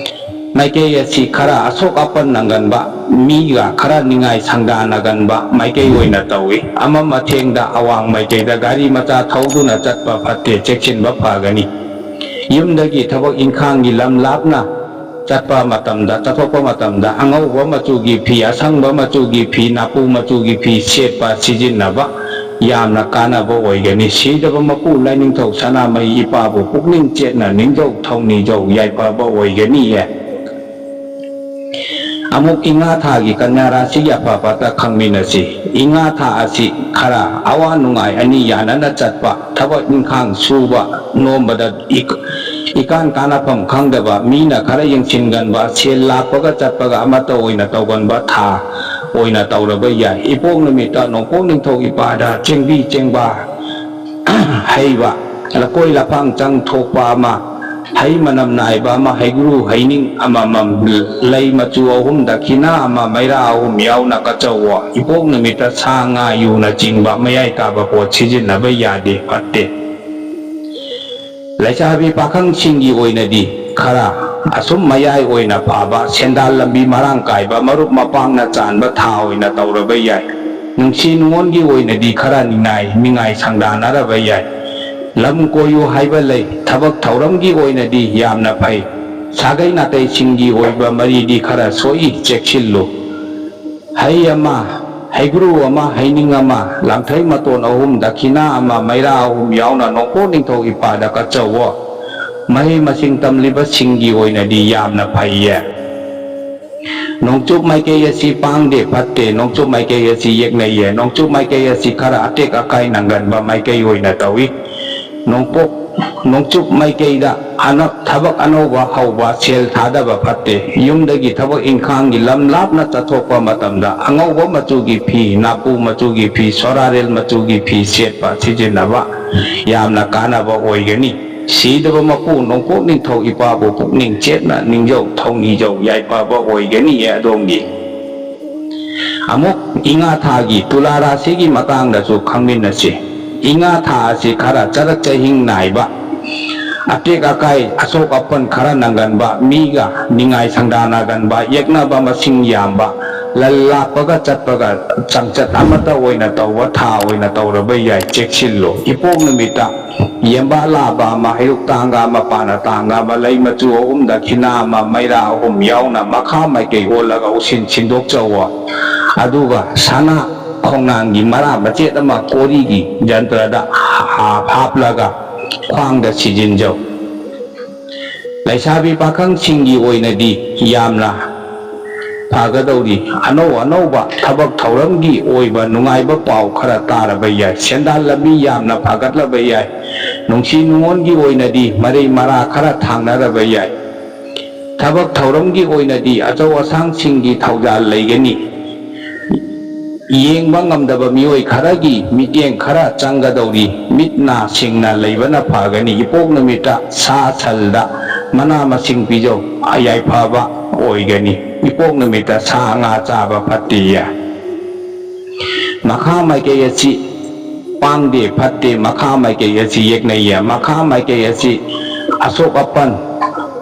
ꯃꯥꯏꯀꯩ ꯑꯁꯤ ꯈꯔ ꯑꯁꯣꯛ ꯑꯄꯟ ꯅꯪꯒꯟꯕ, ꯃꯤꯒ ꯈꯔ ꯅꯤꯡꯉꯥꯏ ꯁꯪꯗꯥꯅꯒꯟꯕ ꯃꯥꯏꯀꯩ ꯑꯣꯏꯅ ꯇꯧꯏ꯫ ꯑꯃꯝ ꯑꯊꯦꯡꯗ ꯑꯋꯥꯡ ꯃꯥꯏꯀꯩꯗ ꯒꯥꯔꯤ ꯃꯆꯥ ꯊꯧꯗꯨꯅ ꯆꯠꯄ ꯐꯠꯇꯦ, ꯆꯦꯛꯁꯤꯟꯕ ꯐꯒꯅꯤ꯫ ꯌꯨꯝꯗꯒꯤ ꯊꯕꯛ ꯏꯪꯈꯥꯡꯒꯤ ꯂꯝ ꯂꯥꯞꯅ ꯆꯠꯄ ꯃꯇꯝꯗ, ꯆꯠꯊꯣꯛꯄ ꯃꯇꯝꯗ ꯑꯉꯧꯕ ꯃꯆꯨꯒꯤ ꯐꯤ, ꯑꯁꯪꯕ ꯃꯆꯨꯒꯤ ꯐꯤ, ꯅꯥꯄꯨ ꯃꯆꯨꯒꯤ ꯐꯤ ꯁꯦꯠꯄ, ꯁꯤꯖꯤꯟꯅꯕ ꯌꯥꯝꯅ ꯀꯥꯟꯅꯕ ꯑꯣꯏꯒꯅꯤ꯫ ꯁꯤꯗꯕ ꯃꯄꯨ ꯂꯥꯏꯅꯤꯡꯊꯧ ꯁꯅꯥꯃꯍꯤ ꯏꯄꯥꯕꯨ ꯄꯨꯛꯅꯤꯡ ꯆꯦꯠꯅ ꯅꯤꯡꯖꯧ ꯊꯧꯅꯤꯖꯧ, ꯌꯥꯏꯐꯕ ꯑꯣꯏꯒꯅꯤꯌꯦ꯫ ꯑꯃꯨꯛ ꯏꯉꯥ ꯊꯥꯒꯤ ꯀꯟꯌꯥ ꯔꯥꯁꯤꯒꯤ ꯑꯐ ꯐꯠꯇ ꯈꯪꯃꯤꯟꯅꯁꯤ꯫ ꯏꯉꯥ ꯊꯥ ꯑꯁꯤ ꯈꯔ ꯑꯋꯥ ꯅꯨꯡꯉꯥꯏ ꯑꯅꯤ ꯌꯥꯅꯅ ꯆꯠꯄ, ꯊꯕꯛ ꯏꯪꯈꯥꯡ ꯁꯨꯕ ꯅꯣꯝꯕꯗ ꯏꯛ-, ꯏꯀꯥꯟ ꯀꯥꯟꯅꯐꯝ ꯈꯪꯗꯕ, ꯃꯤꯅ ꯈꯔ ꯌꯦꯡꯁꯤꯟꯒꯟꯕ, ꯁꯦꯜ ꯂꯥꯛꯄꯒ ꯆꯠꯄꯒ ꯑꯃꯠꯇ ꯑꯣꯏꯅ ꯇꯧꯒꯟꯕ ꯊꯥ ꯑꯣꯏꯅ ꯇꯧꯔꯕ ꯌꯥꯏ꯫ ꯏꯄꯣꯛ ꯅꯨꯃꯤꯠꯇ ꯅꯣꯡꯄꯣꯛ ꯅꯤꯡꯊꯧ ꯏꯄꯥꯗ ꯆꯦꯡꯕꯤ ꯆꯦꯡꯕꯥ ꯍꯩꯕ, ꯂꯀꯣꯏ ꯂꯐꯥꯡ ꯆꯪ ꯊꯣꯛꯄ ꯑꯃ, ꯍꯩ ꯃꯅꯝ ꯅꯥꯏꯕ ꯑꯃ, ꯍꯩꯒ꯭ꯔꯨ ꯍꯩꯅꯤꯡ ꯑꯃꯃꯝ, ꯂꯩ ꯃꯆꯨ ꯑꯍꯨꯝ, ꯗꯈꯤꯅꯥ ꯑꯃ, ꯃꯩꯔꯥ ꯑꯍꯨꯝ ꯌꯥꯎꯅ ꯀꯠꯆꯧꯋꯣ꯫ ꯏꯄꯣꯛ ꯅꯨꯃꯤꯠꯇ ꯁꯥ ꯉꯥ ꯌꯨꯅꯆꯤꯡꯕ ꯃꯌꯥꯏ ꯀꯥꯕ ꯄꯣꯠ ꯁꯤꯖꯤꯟꯅꯕ ꯌꯥꯗꯦ, ꯐꯠꯇꯦ꯫ ꯂꯩꯁꯥꯕꯤ ꯄꯥꯈꯪꯁꯤꯡꯒꯤ ꯑꯣꯏꯅꯗꯤ ꯈꯔ ꯑꯁꯨꯝ ꯃꯌꯥꯏ ꯑꯣꯏꯅ ꯐꯕ, ꯁꯦꯟꯗꯥꯟ ꯂꯝꯕꯤ ꯃꯔꯥꯡ ꯀꯥꯏꯕ, ꯃꯔꯨꯞ ꯃꯄꯥꯡꯅ ꯆꯥꯟꯕ ꯊꯥ ꯑꯣꯏꯅ ꯇꯧꯔꯕ ꯌꯥꯏ꯫ ꯅꯨꯡꯁꯤ ꯅꯨꯡꯉꯣꯟꯒꯤ ꯑꯣꯏꯅꯗꯤ ꯈꯔ ꯅꯤꯡꯉꯥꯏ ꯅꯤꯡꯉꯥꯏ ꯁꯪꯗꯥꯅꯔꯕ ꯌꯥꯏ꯫ ꯂꯝ ꯀꯣꯏꯌꯨ ꯍꯥꯏꯕ ꯂꯩ꯫ ꯊꯕꯛ ꯊꯧꯔꯝꯒꯤ ꯑꯣꯏꯅꯗꯤ ꯌꯥꯝꯅ ꯐꯩ꯫ ꯁꯥꯒꯩ ꯅꯥꯇꯩꯁꯤꯡꯒꯤ ꯑꯣꯏꯕ ꯃꯔꯤꯗꯤ ꯈꯔ ꯁꯣꯛꯏ, ꯆꯦꯛꯁꯤꯜꯂꯨ꯫ ꯍꯩ ꯑꯃ, ꯍꯩꯒ꯭ꯔꯨ ꯑꯃ, ꯍꯩꯅꯤꯡ ꯑꯃ, ꯂꯥꯡꯊ꯭ꯔꯩ ꯃꯇꯣꯟ ꯑꯍꯨꯝ, ꯗꯈꯤꯅꯥ ꯑꯃ, ꯃꯩꯔꯥ ꯑꯍꯨꯝ ꯌꯥꯎꯅ ꯅꯣꯡꯄꯣꯛ ꯅꯤꯡꯊꯧ ꯏꯄꯥꯗ ꯀꯠꯆꯧꯋꯣ꯫ ꯃꯍꯩ ꯃꯁꯤꯡ ꯇꯝꯂꯤꯕꯁꯤꯡꯒꯤ ꯑꯣꯏꯅꯗꯤ ꯌꯥꯝꯅ ꯐꯩꯌꯦ꯫ ꯅꯣꯡꯆꯨꯞ ꯃꯥꯏꯀꯩ ꯑꯁꯤ ꯄꯥꯡꯗꯦ, ꯐꯠꯇꯦ꯫ ꯅꯣꯡꯆꯨꯞ ꯃꯥꯏꯀꯩ ꯑꯁꯤ ꯌꯦꯛꯅꯩꯌꯦ꯫ ꯅꯣꯡꯆꯨꯞ ꯃꯥꯏꯀꯩ ꯑꯁꯤ ꯈꯔ ꯑꯇꯦꯛ ꯑꯀꯥꯏ ꯅꯪꯒꯟꯕ ꯃꯥꯏꯀꯩ ꯑꯣꯏꯅ ꯇꯧꯏ꯫ ꯅꯣꯡꯄꯣꯛ, ꯅꯣꯡꯆꯨꯞ ꯃꯥꯏꯀꯩꯗ ꯑꯅ-, ꯊꯕꯛ ꯑꯅꯧꯕ ꯍꯧꯕ, ꯁꯦꯜ ꯊꯥꯗꯕ ꯐꯠꯇꯦ꯫ ꯌꯨꯝꯗꯒꯤ ꯊꯕꯛ ꯏꯪꯈꯥꯡꯒꯤ ꯂꯝ ꯂꯥꯞꯅ ꯆꯠꯊꯣꯛꯄ ꯃꯇꯝꯗ ꯑꯉꯧꯕ ꯃꯆꯨꯒꯤ ꯐꯤ, ꯅꯥꯄꯨ ꯃꯆꯨꯒꯤ ꯐꯤ, ꯁꯣꯔꯥꯔꯦꯜ ꯃꯆꯨꯒꯤ ꯐꯤ ꯁꯦꯠꯄ, ꯁꯤꯖꯤꯟꯅꯕ ꯌꯥꯝꯅ ꯀꯥꯟꯅꯕ ꯑꯣꯏꯒꯅꯤ꯫ ꯁꯤꯗꯕ ꯃꯄꯨ ꯅꯣꯡꯄꯣꯛ ꯅꯤꯡꯊꯧ ꯏꯄꯥꯕꯨ ꯄꯨꯛꯅꯤꯡ ꯆꯦꯠꯅ ꯅꯤꯡꯖꯧ ꯊꯧꯅꯤꯖꯧ, ꯌꯥꯏꯐꯕ ꯑꯣꯏꯒꯅꯤꯌꯦ ꯑꯗꯣꯝꯒꯤ꯫ ꯑꯃꯨꯛ ꯏꯉꯥ ꯊꯥꯒꯤ ꯇꯨꯂꯥ ꯔꯥꯁꯤꯒꯤ ꯃꯇꯥꯡꯗꯁꯨ ꯈꯪꯃꯤꯟꯅꯁꯤ꯫ ꯏꯉꯥ ꯊꯥ ꯑꯁꯤ ꯈꯔ ꯆꯔꯛ ꯆꯍꯤꯡ ꯅꯥꯏꯕ, ꯑꯇꯦꯛ ꯑꯀꯥꯏ, ꯑꯁꯣꯛ ꯑꯄꯟ ꯈꯔ ꯅꯪꯒꯟꯕ, ꯃꯤꯒ ꯅꯤꯡꯉꯥꯏ ꯁꯪꯗꯥꯅꯒꯟꯕ, ꯌꯦꯛꯅꯕ ꯃꯁꯤꯡ ꯌꯥꯝꯕ, ꯂꯜ ꯂꯥꯛꯄꯒ ꯆꯠꯄꯒ ꯆꯥꯡꯆꯠ ꯑꯃꯠꯇ ꯑꯣꯏꯅ ꯇꯧꯕ ꯊꯥ ꯑꯣꯏꯅ ꯇꯧꯔꯕ ꯌꯥꯏ꯫ ꯆꯦꯛꯁꯤꯜꯂꯨ꯫ ꯏꯄꯣꯛ ꯅꯨꯃꯤꯠꯇ ꯌꯦꯝꯕꯥ ꯂꯥꯕ ꯑꯃ, ꯍꯩꯔꯨꯛ ꯇꯥꯡꯒ ꯑꯃ, ꯄꯥꯅ ꯇꯥꯡꯒ ꯑꯃ, ꯂꯩ ꯃꯆꯨ ꯑꯍꯨꯝ, ꯗꯈꯤꯅꯥ ꯑꯃ, ꯃꯩꯔꯥ ꯑꯍꯨꯝ ꯌꯥꯎꯅ ꯃꯈꯥ ꯃꯥꯏꯀꯩ ꯑꯣꯜꯂꯒ ꯎꯁꯤꯟ ꯁꯤꯟꯗꯣꯛꯆꯧꯑꯣ꯫ ꯑꯗꯨꯒ ꯁꯅꯥ ꯈꯣꯡꯅꯥꯡꯒꯤ ꯃꯔꯥ ꯃꯆꯦꯠ ꯑꯃ ꯀꯣꯔꯤꯒꯤ ꯖꯟꯇ꯭ꯔꯗ ꯍꯥꯞ-, ꯍꯥꯞꯂꯒ ꯈ꯭ꯋꯥꯡꯗ ꯁꯤꯖꯤꯟꯖꯧ꯫ ꯂꯩꯁꯥꯕꯤ ꯄꯥꯈꯪꯁꯤꯡꯒꯤ ꯑꯣꯏꯅꯗꯤ ꯌꯥꯝꯅ ꯐꯒꯗꯧꯔꯤ꯫ ꯑꯅꯧ ꯑꯅꯧꯕ ꯊꯕꯛ ꯊꯧꯔꯝꯒꯤ ꯑꯣꯏꯕ ꯅꯨꯡꯉꯥꯏꯕ ꯄꯥꯎ ꯈꯔ ꯇꯥꯔꯕ ꯌꯥꯏ꯫ ꯁꯦꯟꯗꯥꯟ ꯂꯝꯕꯤ ꯌꯥꯝꯅ ꯐꯒꯠꯂꯕ ꯌꯥꯏ꯫ ꯅꯨꯡꯁꯤ ꯅꯨꯡꯉꯣꯟꯒꯤ ꯑꯣꯏꯅꯗꯤ ꯃꯔꯩ ꯃꯔꯥ ꯈꯔ ꯊꯥꯡꯅꯔꯕ ꯌꯥꯏ꯫ ꯊꯕꯛ ꯊꯧꯔꯝꯒꯤ ꯑꯣꯏꯅꯗꯤ ꯑꯆꯧ ꯑꯁꯥꯡꯁꯤꯡꯒꯤ ꯊꯧꯖꯥꯜ ꯂꯩꯒꯅꯤ꯫ ꯌꯦꯡꯕ ꯉꯝꯗꯕ ꯃꯤꯑꯣꯏ ꯈꯔꯒꯤ ꯃꯤꯠꯌꯦꯡ ꯈꯔ ꯆꯪꯒꯗꯧꯔꯤ꯫ ꯃꯤꯠ ꯅꯥ ꯁꯤꯡꯅ ꯂꯩꯕꯅ ꯐꯒꯅꯤ꯫ ꯏꯄꯣꯛ ꯅꯨꯃꯤꯠꯇ ꯁꯥ ꯁꯟꯗ ꯃꯅꯥ ꯃꯁꯤꯡ ꯄꯤꯖꯧ, ꯌꯥꯏꯐꯕ ꯑꯣꯏꯒꯅꯤ꯫ ꯏꯄꯣꯛ ꯅꯨꯃꯤꯠꯇ ꯁꯥ ꯉꯥ ꯆꯥꯕ ꯐꯠꯇꯦꯌꯦ꯫ ꯃꯈꯥ ꯃꯥꯏꯀꯩ ꯑꯁꯤ ꯄꯥꯡꯗꯦ, ꯐꯠꯇꯦ꯫ ꯃꯈꯥ ꯃꯥꯏꯀꯩ ꯑꯁꯤ ꯌꯦꯛꯅꯩꯌꯦ꯫ ꯃꯈꯥ ꯃꯥꯏꯀꯩ ꯑꯁꯤ ꯑꯁꯣꯛ ꯑꯄꯟ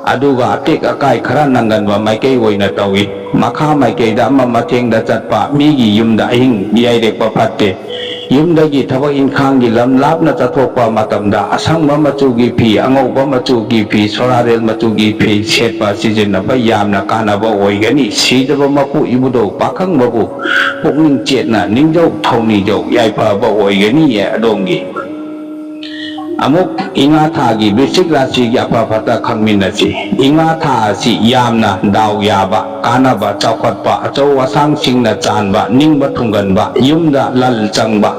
ꯑꯗꯨꯒ ꯑꯇꯦꯛ ꯑꯀꯥꯏ ꯈꯔ ꯅꯪꯒꯟꯕ ꯃꯥꯏꯀꯩ ꯑꯣꯏꯅ ꯇꯧꯏ꯫ ꯃꯈꯥ ꯃꯥꯏꯀꯩꯗ ꯑꯃ ꯃꯊꯦꯡꯗ ꯆꯠꯄ, ꯃꯤꯒꯤ ꯌꯨꯝꯗ ꯑꯍꯤꯡ ꯌꯥꯏꯔꯦꯛꯄ ꯐꯠꯇꯦ꯫ ꯌꯨꯝꯗꯒꯤ ꯊꯕꯛ ꯏꯪꯈꯥꯡꯒꯤ ꯂꯝ ꯂꯥꯞꯅ ꯆꯠꯊꯣꯛꯄ ꯃꯇꯝꯗ ꯑꯁꯪꯕ ꯃꯆꯨꯒꯤ ꯐꯤ, ꯑꯉꯧꯕ ꯃꯆꯨꯒꯤ ꯐꯤ, ꯁꯣꯔꯥꯔꯦꯜ ꯃꯆꯨꯒꯤ ꯐꯤ ꯁꯦꯠꯄ ꯁꯤꯖꯤꯟꯅꯕ ꯌꯥꯝꯅ ꯀꯥꯟꯅꯕ ꯑꯣꯏꯒꯅꯤ꯫ ꯁꯤꯗꯕ ꯃꯄꯨ ꯏꯕꯨꯙꯧ ꯄꯥꯈꯪꯕꯕꯨ ꯄꯨꯛꯅꯤꯡ ꯆꯦꯠꯅ ꯅꯤꯡꯖꯧ ꯊꯧꯅꯤꯖꯧ, ꯌꯥꯏꯐꯕ ꯑꯣꯏꯒꯅꯤꯌꯦ ꯑꯗꯣꯝꯒꯤ꯫ ꯑꯃꯨꯛ ꯏꯉꯥ ꯊꯥꯒꯤ ꯕꯤꯁꯤꯛ ꯔꯥꯁꯤꯒꯤ ꯑꯐ ꯐꯠꯇ ꯈꯪꯃꯤꯟꯅꯁꯤ꯫ ꯏꯉꯥ ꯊꯥ ꯑꯁꯤ ꯌꯥꯝꯅ ꯗꯥꯎ ꯌꯥꯕ, ꯀꯥꯟꯅꯕ, ꯆꯥꯎꯈꯠꯄ, ꯑꯆꯧ ꯑꯁꯥꯡꯁꯤꯡꯅ ꯆꯥꯟꯕ, ꯅꯤꯡꯕ ꯊꯨꯡꯒꯟꯕ, ꯌꯨꯝꯗ ꯂꯟ ꯆꯪꯕ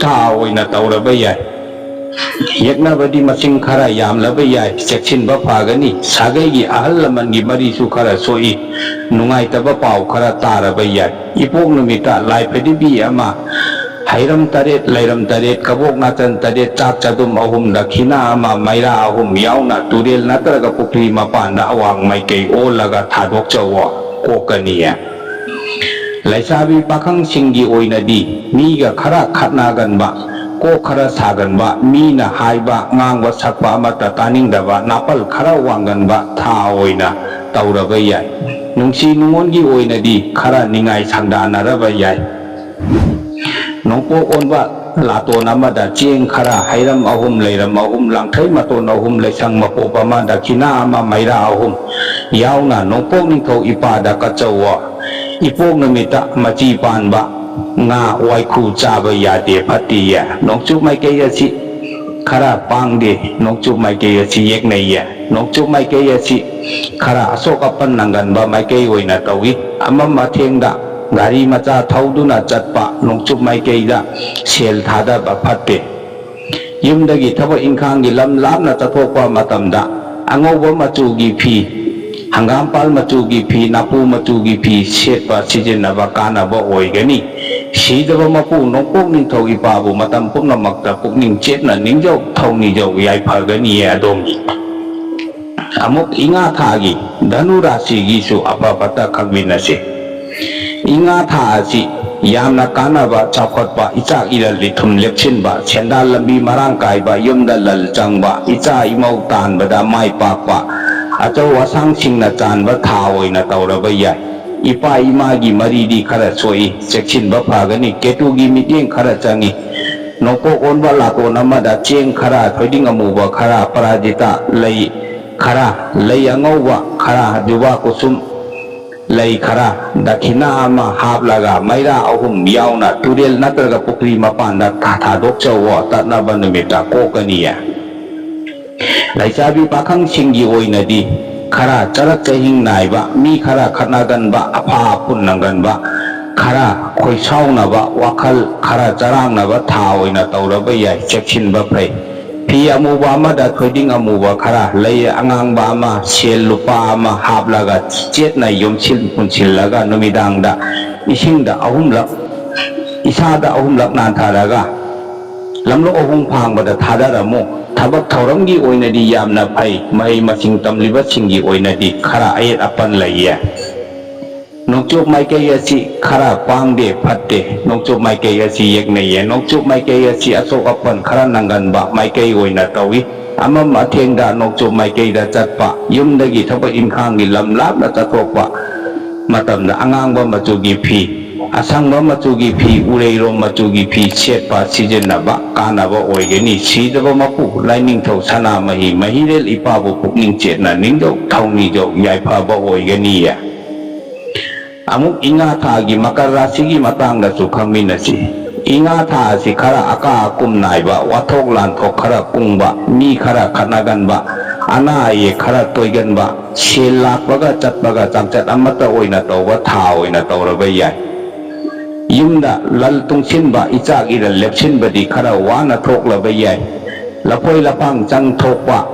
ꯊꯥ ꯑꯣꯏꯅ ꯇꯧꯔꯕ ꯌꯥꯏ꯫ ꯌꯦꯛꯅꯕꯗꯤ ꯃꯁꯤꯡ ꯈꯔ ꯌꯥꯝꯂꯕ ꯌꯥꯏ, ꯆꯦꯛꯁꯤꯟꯕ ꯐꯒꯅꯤ꯫ ꯁꯥꯒꯩꯒꯤ ꯑꯍꯜ ꯂꯃꯟꯒꯤ ꯃꯔꯤꯁꯨ ꯈꯔ ꯁꯣꯛꯏ, ꯅꯨꯡꯉꯥꯏꯇꯕ ꯄꯥꯎ ꯈꯔ ꯇꯥꯔꯕ ꯌꯥꯏ꯫ ꯏꯄꯣꯛ ꯅꯨꯃꯤꯠꯇ ꯂꯥꯏ ꯐꯗꯤꯕꯤ ꯑꯃ, ꯍꯩꯔꯝ ꯇꯔꯦꯠ, ꯂꯩꯔꯝ ꯇꯔꯦꯠ, ꯀꯕꯣꯛ ꯅꯥꯆꯟ ꯇꯔꯦꯠ, ꯆꯥꯛ ꯆꯗꯨꯝ ꯑꯍꯨꯝ, ꯗꯈꯤꯅꯥ ꯑꯃ, ꯃꯩꯔꯥ ꯑꯍꯨꯝ ꯌꯥꯎꯅ ꯇꯨꯔꯦꯜ ꯅꯠꯇ꯭ꯔꯒ ꯄꯨꯈ꯭ꯔꯤ ꯃꯄꯥꯟꯗ ꯑꯋꯥꯡ ꯃꯥꯏꯀꯩ ꯑꯣꯜꯂꯒ ꯊꯥꯗꯣꯛꯆꯧꯑꯣ, ꯀꯣꯛꯀꯅꯤꯌꯦ꯫ ꯂꯩꯁꯥꯕꯤ ꯄꯥꯈꯪꯁꯤꯡꯒꯤ ꯑꯣꯏꯅꯗꯤ ꯃꯤꯒ ꯈꯔ ꯈꯠꯅꯒꯟꯕ, ꯀꯣꯛ ꯈꯔ ꯁꯥꯒꯟꯕ, ꯃꯤꯅ ꯍꯥꯏꯕ, ꯉꯥꯡꯕ, ꯁꯛꯄ ꯑꯃꯠꯇ ꯇꯥꯅꯤꯡꯗꯕ, ꯅꯥꯄꯜ ꯈꯔ ꯋꯥꯡꯒꯟꯕ ꯊꯥ ꯑꯣꯏꯅ ꯇꯧꯔꯕ ꯌꯥꯏ꯫ ꯅꯨꯡꯁꯤ ꯅꯨꯡꯉꯣꯟꯒꯤ ꯑꯣꯏꯅꯗꯤ ꯈꯔ ꯅꯤꯡꯉꯥꯏ ꯁꯪꯗꯥꯅꯔꯕ ꯌꯥꯏ꯫ ꯅꯣꯡꯄꯣꯛ ꯑꯣꯟꯕ ꯂꯥꯇꯣꯟ ꯑꯃꯗ ꯆꯦꯡ ꯈꯔ, ꯍꯩꯔꯝ ꯑꯍꯨꯝ, ꯂꯩꯔꯝ ꯑꯍꯨꯝ, ꯂꯥꯡꯊ꯭ꯔꯩ ꯃꯇꯣꯟ ꯑꯍꯨꯝ, ꯂꯩꯁꯪ ꯃꯄꯣꯞ ꯑꯃ, ꯗꯈꯤꯅꯥ ꯑꯃ, ꯃꯩꯔꯥ ꯑꯍꯨꯝ ꯌꯥꯎꯅ ꯅꯣꯡꯄꯣꯛ ꯅꯤꯡꯊꯧ ꯏꯄꯥꯗ ꯀꯠꯆꯧꯋꯣ꯫ ꯏꯄꯣꯛ ꯅꯨꯃꯤꯠꯇ ꯃꯆꯤ ꯄꯥꯟꯕ ꯉꯥ, ꯋꯥꯏꯈꯨ ꯆꯥꯕ ꯌꯥꯗꯦ, ꯐꯠꯇꯦꯌꯦ꯫ ꯅꯣꯡꯆꯨꯞ ꯃꯥꯏꯀꯩ ꯑꯁꯤ ꯈꯔ ꯄꯥꯡꯗꯦ, ꯅꯣꯡꯆꯨꯞ ꯃꯥꯏꯀꯩ ꯑꯁꯤ ꯌꯦꯛꯅꯩꯌꯦ꯫ ꯅꯣꯡꯆꯨꯞ ꯃꯥꯏꯀꯩ ꯑꯁꯤ ꯈꯔ ꯑꯁꯣꯛ ꯑꯄꯟ ꯅꯪꯒꯟꯕ ꯃꯥꯏꯀꯩ ꯑꯣꯏꯅ ꯇꯧꯏ꯫ ꯑꯃꯝ ꯑꯊꯦꯡꯗ ꯒꯥꯔꯤ ꯃꯆꯥ ꯊꯧꯗꯨꯅ ꯆꯠꯄ, ꯅꯣꯡꯆꯨꯞ ꯃꯥꯏꯀꯩꯗ ꯁꯦꯜ ꯊꯥꯗꯕ ꯐꯠꯇꯦ꯫ ꯌꯨꯝꯗꯒꯤ ꯊꯕꯛ ꯏꯪꯈꯥꯡꯒꯤ ꯂꯝ ꯂꯥꯞꯅ ꯆꯠꯊꯣꯛꯄ ꯃꯇꯝꯗ ꯑꯉꯧꯕ ꯃꯆꯨꯒꯤ ꯐꯤ, ꯍꯪꯒꯥꯝꯄꯥꯜ ꯃꯆꯨꯒꯤ ꯐꯤ, ꯅꯥꯄꯨ ꯃꯆꯨꯒꯤ ꯐꯤ ꯁꯦꯠꯄ ꯁꯤꯖꯤꯟꯅꯕ ꯀꯥꯟꯅꯕ ꯑꯣꯏꯒꯅꯤ꯫ ꯁꯤꯗꯕ ꯃꯄꯨ ꯅꯣꯡꯄꯣꯛ ꯅꯤꯡꯊꯧ ꯏꯄꯥꯕꯨ ꯃꯇꯝ ꯄꯨꯝꯅꯃꯛꯇ ꯄꯨꯛꯅꯤꯡ ꯆꯦꯠꯅ ꯅꯤꯡꯖꯧ, ꯊꯧꯅꯤꯖꯧ, ꯌꯥꯏꯐꯒꯅꯤꯌꯦ ꯑꯗꯣꯝꯒꯤ꯫ ꯑꯃꯨꯛ ꯏꯉꯥ ꯊꯥꯒꯤ ꯙꯅꯨ ꯔꯥꯁꯤꯒꯤꯁꯨ ꯑꯐ ꯐꯠꯇ ꯈꯪꯃꯤꯟꯅꯁꯤ꯫ ꯏꯉꯥ ꯊꯥ ꯑꯁꯤ ꯌꯥꯝꯅ ꯀꯥꯟꯅꯕ, ꯆꯥꯎꯈꯠꯄ, ꯏꯆꯥꯛ ꯏꯔꯜ ꯏꯊꯨꯝ ꯂꯦꯞꯁꯤꯟꯕ, ꯁꯦꯟꯗꯥꯟ ꯂꯝꯕꯤ ꯃꯔꯥꯡ ꯀꯥꯏꯕ, ꯌꯨꯝꯗ ꯂꯜ ꯆꯪꯕ, ꯏꯆꯥ ꯏꯃꯧ ꯇꯥꯟꯕꯗ ꯃꯥꯏ ꯄꯥꯛꯄ, ꯑꯆꯧ ꯑꯁꯥꯡꯁꯤꯡꯅ ꯆꯥꯟꯕ ꯊꯥ ꯑꯣꯏꯅ ꯇꯧꯔꯕ ꯌꯥꯏ꯫ ꯏꯄꯥ ꯏꯃꯥꯒꯤ ꯃꯔꯤꯗꯤ ꯈꯔ ꯁꯣꯛꯏ, ꯆꯦꯛꯁꯤꯟꯕ ꯐꯒꯅꯤ꯫ ꯀꯦꯇꯨꯒꯤ ꯃꯤꯠꯌꯦꯡ ꯈꯔ ꯆꯪꯏ꯫ ꯅꯣꯡꯄꯣꯛ ꯑꯣꯟꯕ ꯂꯥꯇꯣꯟ ꯑꯃꯗ ꯆꯦꯡ ꯈꯔ, ꯊꯣꯏꯗꯤꯡ ꯑꯃꯨꯕ ꯈꯔ, ꯄꯔꯥꯖꯤꯇꯥ ꯂꯩ ꯈꯔ, ꯂꯩ ꯑꯉꯧꯕ ꯈꯔ, ꯖꯨꯕꯥ ꯀꯨꯁꯨꯝ ꯂꯩ ꯈꯔ, ꯗꯈꯤꯅꯥ ꯑꯃ ꯍꯥꯞꯂꯒ ꯃꯩꯔꯥ ꯑꯍꯨꯝ ꯌꯥꯎꯅ ꯇꯨꯔꯦꯜ ꯅꯠꯇ꯭ꯔꯒ ꯄꯨꯈ꯭ꯔꯤ ꯃꯄꯥꯟꯗ ꯊꯥ-, ꯊꯥꯗꯣꯛꯆꯧꯋꯣ, ꯇꯠꯅꯕ ꯅꯨꯃꯤꯠꯇ ꯀꯣꯛꯀꯅꯤꯌꯦ꯫ ꯂꯩꯁꯥꯕꯤ ꯄꯥꯈꯪꯁꯤꯡꯒꯤ ꯑꯣꯏꯅꯗꯤ ꯈꯔ ꯆꯔꯛ ꯆꯍꯤꯡ ꯅꯥꯏꯕ, ꯃꯤ ꯈꯔ ꯈꯠꯅꯒꯟꯕ, ꯑꯐꯥ ꯑꯐꯨꯟ ꯅꯪꯒꯟꯕ, ꯈꯔ ꯈꯣꯏꯁꯥꯎꯅꯕ, ꯋꯥꯈꯜ ꯈꯔ ꯆꯔꯥꯡꯅꯕ ꯊꯥ ꯑꯣꯏꯅ ꯇꯧꯔꯕ ꯌꯥꯏ, ꯆꯦꯛꯁꯤꯟꯕ ꯐꯩ꯫ ꯐꯤ ꯑꯃꯨꯕ ꯑꯃꯗ ꯊꯣꯏꯗꯤꯡ ꯑꯃꯨꯕ ꯈꯔ, ꯂꯩ ꯑꯉꯥꯡꯕ ꯑꯃ, ꯁꯦꯜ ꯂꯨꯄꯥ ꯑꯃ ꯍꯥꯞꯂꯒ ꯆꯦꯠꯅ ꯌꯣꯝꯁꯤꯟ ꯄꯨꯟꯁꯤꯜꯂꯒ ꯅꯨꯃꯤꯗꯥꯡꯗ ꯏꯁꯤꯡꯗ ꯑꯍꯨꯝꯂꯛ, ꯏꯁꯥꯗ ꯑꯍꯨꯝꯂꯛ ꯅꯥꯟꯊꯔꯒ ꯂꯝꯂꯣꯛ ꯑꯍꯨꯝ ꯐꯥꯡꯕꯗ ꯊꯥꯗꯔꯝꯃꯨ꯫ ꯊꯕꯛ ꯊꯧꯔꯝꯒꯤ ꯑꯣꯏꯅꯗꯤ ꯌꯥꯝꯅ ꯐꯩ, ꯃꯍꯩ ꯃꯁꯤꯡ ꯇꯝꯂꯤꯕꯁꯤꯡꯒꯤ ꯑꯣꯏꯅꯗꯤ ꯈꯔ ꯑꯌꯦꯠ ꯑꯄꯟ ꯂꯩꯌꯦ꯫ ꯅꯣꯡꯆꯨꯞ ꯃꯥꯏꯀꯩ ꯑꯁꯤ ꯈꯔ ꯄꯥꯡꯗꯦ, ꯐꯠꯇꯦ꯫ ꯅꯣꯡꯆꯨꯞ ꯃꯥꯏꯀꯩ ꯑꯁꯤ ꯌꯦꯛꯅꯩꯌꯦ꯫ ꯅꯣꯡꯆꯨꯞ ꯃꯥꯏꯀꯩ ꯑꯁꯤ ꯑꯁꯣꯛ ꯑꯄꯟ ꯈꯔ ꯅꯪꯒꯟꯕ ꯃꯥꯏꯀꯩ ꯑꯣꯏꯅ ꯇꯧꯏ꯫ ꯑꯃꯝ ꯑꯊꯦꯡꯗ ꯅꯣꯡꯆꯨꯞ ꯃꯥꯏꯀꯩꯗ ꯆꯠꯄ, ꯌꯨꯝꯗꯒꯤ ꯊꯕꯛ ꯏꯪꯈꯥꯡꯒꯤ ꯂꯝ ꯂꯥꯞꯅ ꯆꯠꯊꯣꯛꯄ ꯃꯇꯝꯗ ꯑꯉꯥꯡꯕ ꯃꯆꯨꯒꯤ ꯐꯤ, ꯑꯁꯪꯕ ꯃꯆꯨꯒꯤ ꯐꯤ, ꯎꯔꯩꯔꯣꯝ ꯃꯆꯨꯒꯤ ꯐꯤ ꯁꯦꯠꯄ ꯁꯤꯖꯤꯟꯅꯕ ꯀꯥꯟꯅꯕ ꯑꯣꯏꯒꯅꯤ꯫ ꯁꯤꯗꯕ ꯃꯄꯨ ꯂꯥꯏꯅꯤꯡꯊꯧ ꯁꯅꯥꯃꯍꯤ ꯃꯍꯤꯔꯦꯜ ꯏꯄꯥꯕꯨ ꯄꯨꯛꯅꯤꯡ ꯆꯦꯠꯅ ꯅꯤꯡꯖꯧ ꯊꯧꯅꯤꯖꯧ, ꯌꯥꯏꯐꯕ ꯑꯣꯏꯒꯅꯤꯌꯦ꯫ ꯑꯃꯨꯛ ꯏꯉꯥ ꯊꯥꯒꯤ ꯃꯀꯔ ꯔꯥꯁꯤꯒꯤ ꯃꯇꯥꯡꯗꯁꯨ ꯈꯪꯃꯤꯟꯅꯁꯤ꯫ ꯏꯉꯥ ꯊꯥ ꯑꯁꯤ ꯈꯔ ꯑꯀꯥ ꯑꯀꯨꯝ ꯅꯥꯏꯕ, ꯋꯥꯊꯣꯛ ꯂꯥꯟꯊꯣꯛ ꯈꯔ ꯀꯨꯡꯕ, ꯃꯤ ꯈꯔ ꯈꯠꯅꯒꯟꯕ, ꯑꯅꯥ ꯑꯌꯦꯛ ꯈꯔ ꯇꯣꯏꯒꯟꯕ, ꯁꯦꯜ ꯂꯥꯛꯄꯒ ꯆꯠꯄꯒ ꯆꯥꯡꯆꯠ ꯑꯃꯠꯇ ꯑꯣꯏꯅ ꯇꯧꯕ ꯊꯥ ꯑꯣꯏꯅ ꯇꯧꯔꯕ ꯌꯥꯏ꯫ ꯌꯨꯝꯗ ꯂꯜ ꯇꯨꯡꯁꯤꯟꯕ, ꯏꯆꯥꯛ ꯏꯔꯜ ꯂꯦꯞꯁꯤꯟꯕꯗꯤ ꯈꯔ ꯋꯥꯅ ꯊꯣꯛꯂꯕ ꯌꯥꯏ꯫ ꯂꯐꯣꯏ ꯂꯐꯥꯡ ꯆꯪ ꯊꯣꯛꯄ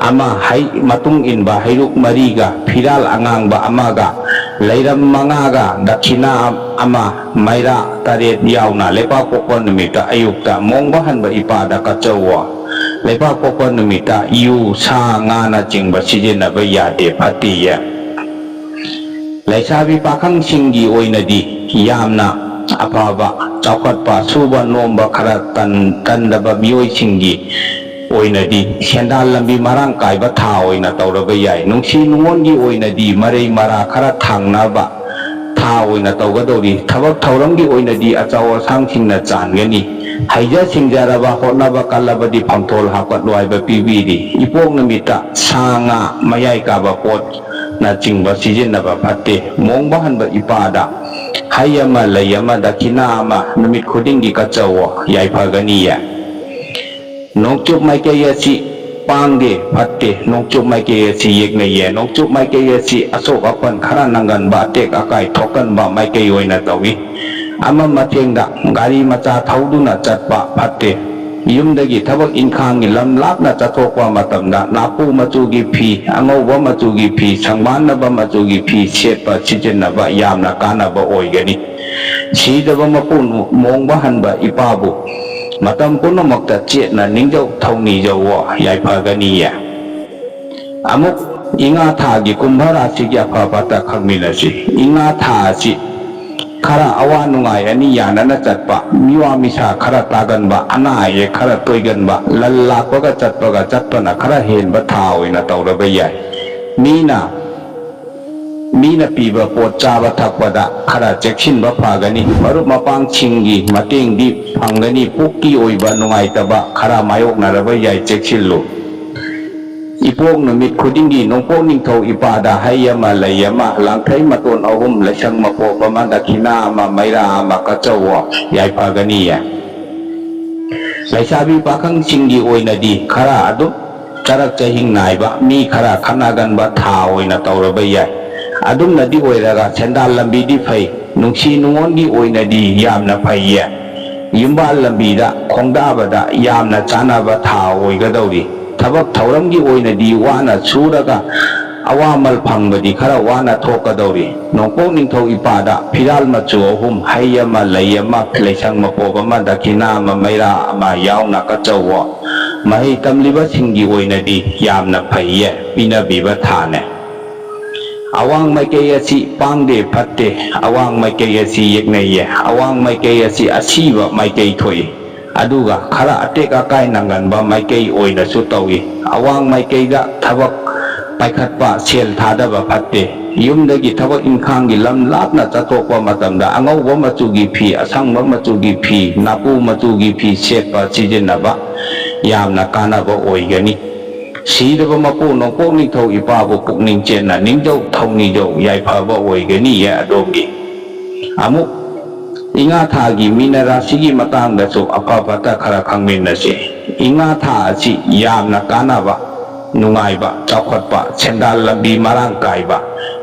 ꯑꯃ, ꯍꯩ ꯃꯇꯨꯡ ꯏꯟꯕ ꯍꯩꯔꯨꯛ ꯃꯔꯤꯒ, ꯐꯤꯔꯥꯜ ꯑꯉꯥꯡꯕ ꯑꯃꯒ, ꯂꯩꯔꯝ ꯃꯉꯥꯒ, ꯗꯈꯤꯅꯥ ꯑꯃ, ꯃꯩꯔꯥ ꯇꯔꯦꯠ ꯌꯥꯎꯅ ꯂꯩꯄꯥꯛꯄꯣꯛꯄ ꯅꯨꯃꯤꯠꯇ ꯑꯌꯨꯛꯇ ꯃꯣꯡꯕ ꯍꯟꯕ ꯏꯄꯥꯗ ꯀꯠꯆꯧꯋꯣ꯫ ꯂꯩꯄꯥꯛꯄꯣꯛꯄ ꯅꯨꯃꯤꯠꯇ ꯌꯨ, ꯁꯥ, ꯉꯥꯅꯆꯤꯡꯕ ꯁꯤꯖꯤꯟꯅꯕ ꯌꯥꯗꯦ, ꯐꯠꯇꯦꯌꯦ꯫ ꯂꯩꯁꯥꯕꯤ ꯄꯥꯈꯪꯁꯤꯡꯒꯤ ꯑꯣꯏꯅꯗꯤ ꯌꯥꯝꯅ ꯑꯐꯕ, ꯆꯥꯎꯈꯠꯄ, ꯁꯨꯕ ꯅꯣꯝꯕ ꯈꯔ ꯇꯟ-, ꯇꯟꯗꯕ ꯃꯤꯑꯣꯏꯁꯤꯡꯒꯤ ꯑꯣꯏꯅꯗꯤ ꯁꯦꯟꯗꯥꯟ ꯂꯝꯕꯤ ꯃꯔꯥꯡ ꯀꯥꯏꯕ ꯊꯥ ꯑꯣꯏꯅ ꯇꯧꯔꯕ ꯌꯥꯏ꯫ ꯅꯨꯡꯁꯤ ꯅꯨꯡꯉꯣꯟꯒꯤ ꯑꯣꯏꯅꯗꯤ ꯃꯔꯩ ꯃꯔꯥ ꯈꯔ ꯊꯥꯡꯅꯕ ꯊꯥ ꯑꯣꯏꯅ ꯇꯧꯒꯗꯧꯔꯤ꯫ ꯊꯕꯛ ꯊꯧꯔꯝꯒꯤ ꯑꯣꯏꯅꯗꯤ ꯑꯆꯧ ꯑꯁꯥꯡꯁꯤꯡꯅ ꯆꯥꯟꯒꯅꯤ꯫ ꯍꯩꯖ ꯁꯤꯡꯖꯔꯕ, ꯍꯣꯠꯅꯕ ꯀꯜꯂꯕꯗꯤ ꯐꯝꯊꯣꯜ ꯍꯥꯞꯀꯠꯂꯨ ꯍꯥꯏꯕ ꯄꯤꯕꯤꯔꯤ꯫ ꯏꯄꯣꯛ ꯅꯨꯃꯤꯠꯇ ꯁꯥ ꯉꯥ, ꯃꯌꯥꯏ ꯀꯥꯕ ꯄꯣꯠꯅꯆꯤꯡꯕ ꯁꯤꯖꯤꯟꯅꯕ ꯐꯠꯇꯦ꯫ ꯃꯣꯡꯕ ꯍꯟꯕ ꯏꯄꯥꯗ ꯍꯩ ꯑꯃ, ꯂꯩ ꯑꯃ, ꯗꯈꯤꯅꯥ ꯑꯃ ꯅꯨꯃꯤꯠ ꯈꯨꯗꯤꯡꯒꯤ ꯀꯠꯆꯧꯋꯣ, ꯌꯥꯏꯐꯒꯅꯤꯌꯦ꯫ ꯅꯣꯡꯆꯨꯞ ꯃꯥꯏꯀꯩ ꯑꯁꯤ ꯄꯥꯡꯗꯦ, ꯐꯠꯇꯦ꯫ ꯅꯣꯡꯆꯨꯞ ꯃꯥꯏꯀꯩ ꯑꯁꯤ ꯌꯦꯛꯅꯩꯌꯦ꯫ ꯅꯣꯡꯆꯨꯞ ꯃꯥꯏꯀꯩ ꯑꯁꯤ ꯑꯁꯣꯛ ꯑꯄꯟ ꯈꯔ ꯅꯪꯒꯟꯕ, ꯑꯇꯦꯛ ꯑꯀꯥꯏ ꯊꯣꯛꯀꯟꯕ ꯃꯥꯏꯀꯩ ꯑꯣꯏꯅ ꯇꯧꯏ꯫ ꯑꯃꯝ ꯑꯊꯦꯡꯗ ꯒꯥꯔꯤ ꯃꯆꯥ ꯊꯧꯗꯨꯅ ꯆꯠꯄ ꯐꯠꯇꯦ꯫ ꯌꯨꯝꯗꯒꯤ ꯊꯕꯛ ꯏꯪꯈꯥꯡꯒꯤ ꯂꯝ ꯂꯥꯞꯅ ꯆꯠꯊꯣꯛꯄ ꯃꯇꯝꯗ ꯅꯥꯄꯨ ꯃꯆꯨꯒꯤ ꯐꯤ, ꯑꯉꯧꯕ ꯃꯆꯨꯒꯤ ꯐꯤ, ꯁꯪꯕꯥꯟꯅꯕ ꯃꯆꯨꯒꯤ ꯐꯤ ꯁꯦꯠꯄ ꯁꯤꯖꯤꯟꯅꯕ ꯌꯥꯝꯅ ꯀꯥꯟꯅꯕ ꯑꯣꯏꯒꯅꯤ꯫ ꯁꯤꯗꯕ ꯃꯄꯨ ꯃꯣꯡꯕ ꯍꯟꯕ ꯏꯄꯥꯕꯨ ꯃꯇꯝ ꯄꯨꯝꯅꯃꯛꯇ ꯆꯦꯠꯅ ꯅꯤꯡꯖꯧ ꯊꯧꯅꯤꯖꯧꯋꯣ, ꯌꯥꯏꯐꯒꯅꯤꯌꯦ꯫ ꯑꯃꯨꯛ ꯏꯉꯥ ꯊꯥꯒꯤ ꯀꯨꯝꯚ ꯔꯥꯁꯤꯒꯤ ꯑꯐ ꯐꯠꯇ ꯈꯪꯃꯤꯟꯅꯁꯤ꯫ ꯏꯉꯥ ꯊꯥ ꯑꯁꯤ ꯈꯔ ꯑꯋꯥ ꯅꯨꯡꯉꯥꯏ ꯑꯅꯤ ꯌꯥꯅꯅ ꯆꯠꯄ, ꯃꯤꯋꯥ ꯃꯤꯁꯥ ꯈꯔ ꯇꯥꯒꯟꯕ, ꯑꯅꯥ ꯑꯌꯦꯛ ꯈꯔ ꯇꯣꯏꯒꯟꯕ, ꯂꯜ ꯂꯥꯛꯄꯒ ꯆꯠꯄꯒ ꯆꯠꯄꯅ ꯈꯔ ꯍꯦꯟꯕ ꯊꯥ ꯑꯣꯏꯅ ꯇꯧꯔꯕ ꯌꯥꯏ꯫ ꯃꯤꯅ ꯃꯤꯅ ꯄꯤꯕ ꯄꯣꯠ ꯆꯥꯕ ꯊꯛꯄꯗ ꯈꯔ ꯆꯦꯛꯁꯤꯟꯕ ꯐꯒꯅꯤ꯫ ꯃꯔꯨꯞ ꯃꯄꯥꯡꯁꯤꯡꯒꯤ ꯃꯇꯦꯡꯗꯤ ꯐꯪꯒꯅꯤ꯫ ꯄꯨꯛꯀꯤ ꯑꯣꯏꯕ ꯅꯨꯡꯉꯥꯏꯇꯕ ꯈꯔ ꯃꯥꯌꯣꯛꯅꯔꯕ ꯌꯥꯏ, ꯆꯦꯛꯁꯤꯜꯂꯨ꯫ ꯏꯄꯣꯛ ꯅꯨꯃꯤꯠ ꯈꯨꯗꯤꯡꯒꯤ ꯅꯣꯡꯄꯣꯛ ꯅꯤꯡꯊꯧ ꯏꯄꯥꯗ ꯍꯩ ꯑꯃ, ꯂꯩ ꯑꯃ, ꯂꯥꯡꯊ꯭ꯔꯩ ꯃꯇꯣꯟ ꯑꯍꯨꯝ, ꯂꯩꯁꯪ ꯃꯄꯣꯞ ꯑꯃ, ꯗꯈꯤꯅꯥ ꯑꯃ, ꯃꯩꯔꯥ ꯑꯃ ꯀꯠꯆꯧꯋꯣ, ꯌꯥꯏꯐꯒꯅꯤꯌꯦ꯫ ꯂꯩꯁꯥꯕꯤ ꯄꯥꯈꯪꯁꯤꯡꯒꯤ ꯑꯣꯏꯅꯗꯤ ꯈꯔ ꯑꯗꯨꯝ ꯆꯔꯛ ꯆꯍꯤꯡ ꯅꯥꯏꯕ, ꯃꯤ ꯈꯔ ꯈꯠꯅꯒꯟꯕ ꯊꯥ ꯑꯣꯏꯅ ꯇꯧꯔꯕ ꯌꯥꯏ꯫ ꯑꯗꯨꯝꯅꯗꯤ ꯑꯣꯏꯔꯒ ꯁꯦꯟꯗꯥꯟ ꯂꯝꯕꯤꯗꯤ ꯐꯩ꯫ ꯅꯨꯡꯁꯤ ꯅꯨꯡꯉꯣꯟꯒꯤ ꯑꯣꯏꯅꯗꯤ ꯌꯥꯝꯅ ꯐꯩꯌꯦ꯫ ꯌꯨꯝꯕꯥꯜ ꯂꯝꯕꯤꯗ ꯈꯣꯡꯗꯥꯕꯗ ꯌꯥꯝꯅ ꯆꯥꯅꯕ ꯊꯥ ꯑꯣꯏꯒꯗꯧꯔꯤ꯫ ꯊꯕꯛ ꯊꯧꯔꯝꯒꯤ ꯑꯣꯏꯅꯗꯤ ꯋꯥꯅ ꯁꯨꯔꯒ ꯑꯋꯥꯃꯜ ꯐꯪꯕꯗꯤ ꯈꯔ ꯋꯥꯅ ꯊꯣꯛꯀꯗꯧꯔꯤ꯫ ꯅꯣꯡꯄꯣꯛ ꯅꯤꯡꯊꯧ ꯏꯄꯥꯗ ꯐꯤꯔꯥꯜ ꯃꯆꯨ ꯑꯍꯨꯝ, ꯍꯩ ꯑꯃ, ꯂꯩ ꯑꯃ, ꯂꯩꯁꯪ ꯃꯄꯣꯞ ꯑꯃ, ꯗꯈꯤꯅꯥ ꯑꯃ, ꯃꯩꯔꯥ ꯑꯃ ꯌꯥꯎꯅ ꯀꯠꯆꯧꯋꯣ꯫ ꯃꯍꯩ ꯇꯝꯂꯤꯕꯁꯤꯡꯒꯤ ꯑꯣꯏꯅꯗꯤ ꯌꯥꯝꯅ ꯐꯩꯌꯦ, ꯄꯤꯅꯕꯤꯕ ꯊꯥꯅꯦ꯫ ꯑꯋꯥꯡ ꯃꯥꯏꯀꯩ ꯑꯁꯤ ꯄꯥꯡꯗꯦ, ꯐꯠꯇꯦ꯫ ꯑꯋꯥꯡ ꯃꯥꯏꯀꯩ ꯑꯁꯤ ꯌꯦꯛꯅꯩꯌꯦ꯫ ꯑꯋꯥꯡ ꯃꯥꯏꯀꯩ ꯑꯁꯤ ꯑꯁꯤꯕ ꯃꯥꯏꯀꯩ ꯊꯣꯛꯏ꯫ ꯑꯗꯨꯒ ꯈꯔ ꯑꯇꯦꯛ ꯑꯀꯥꯏ ꯅꯪꯒꯟꯕ ꯃꯥꯏꯀꯩ ꯑꯣꯏꯅꯁꯨ ꯇꯧꯏ꯫ ꯑꯋꯥꯡ ꯃꯥꯏꯀꯩꯗ ꯊꯕꯛ ꯄꯥꯏꯈꯠꯄ, ꯁꯦꯜ ꯊꯥꯗꯕ ꯐꯠꯇꯦ꯫ ꯌꯨꯝꯗꯒꯤ ꯊꯕꯛ ꯏꯪꯈꯥꯡꯒꯤ ꯂꯝ ꯂꯥꯞꯅ ꯆꯠꯊꯣꯛꯄ ꯃꯇꯝꯗ ꯑꯉꯧꯕ ꯃꯆꯨꯒꯤ ꯐꯤ, ꯑꯁꯪꯕ ꯃꯆꯨꯒꯤ ꯐꯤ, ꯅꯥꯄꯨ ꯃꯆꯨꯒꯤ ꯐꯤ ꯁꯦꯠꯄ ꯁꯤꯖꯤꯟꯅꯕ ꯌꯥꯝꯅ ꯀꯥꯟꯅꯕ ꯑꯣꯏꯒꯅꯤ꯫ ꯁꯤꯗꯕ ꯃꯄꯨ ꯅꯣꯡꯄꯣꯛ ꯅꯤꯡꯊꯧ ꯏꯄꯥꯕꯨ ꯄꯨꯛꯅꯤꯡ ꯆꯦꯠꯅ ꯅꯤꯡꯖꯧ ꯊꯧꯅꯤꯖꯧ, ꯌꯥꯏꯐꯕ ꯑꯣꯏꯒꯅꯤꯌꯦ ꯑꯗꯣꯝꯒꯤ꯫ ꯑꯃꯨꯛ ꯏꯉꯥ ꯊꯥꯒꯤ ꯃꯤꯅ ꯔꯥꯁꯤꯒꯤ ꯃꯇꯥꯡꯗꯁꯨ ꯑꯐ ꯐꯠꯇ ꯈꯔ ꯈꯪꯃꯤꯟꯅꯁꯤ꯫ ꯏꯉꯥ ꯊꯥ ꯑꯁꯤ ꯌꯥꯝꯅ ꯀꯥꯟꯅꯕ, ꯅꯨꯡꯉꯥꯏꯕ, ꯆꯥꯎꯈꯠꯄ, ꯁꯦꯟꯗꯥꯟ ꯂꯝꯕꯤ ꯃꯔꯥꯡ ꯀꯥꯏꯕ,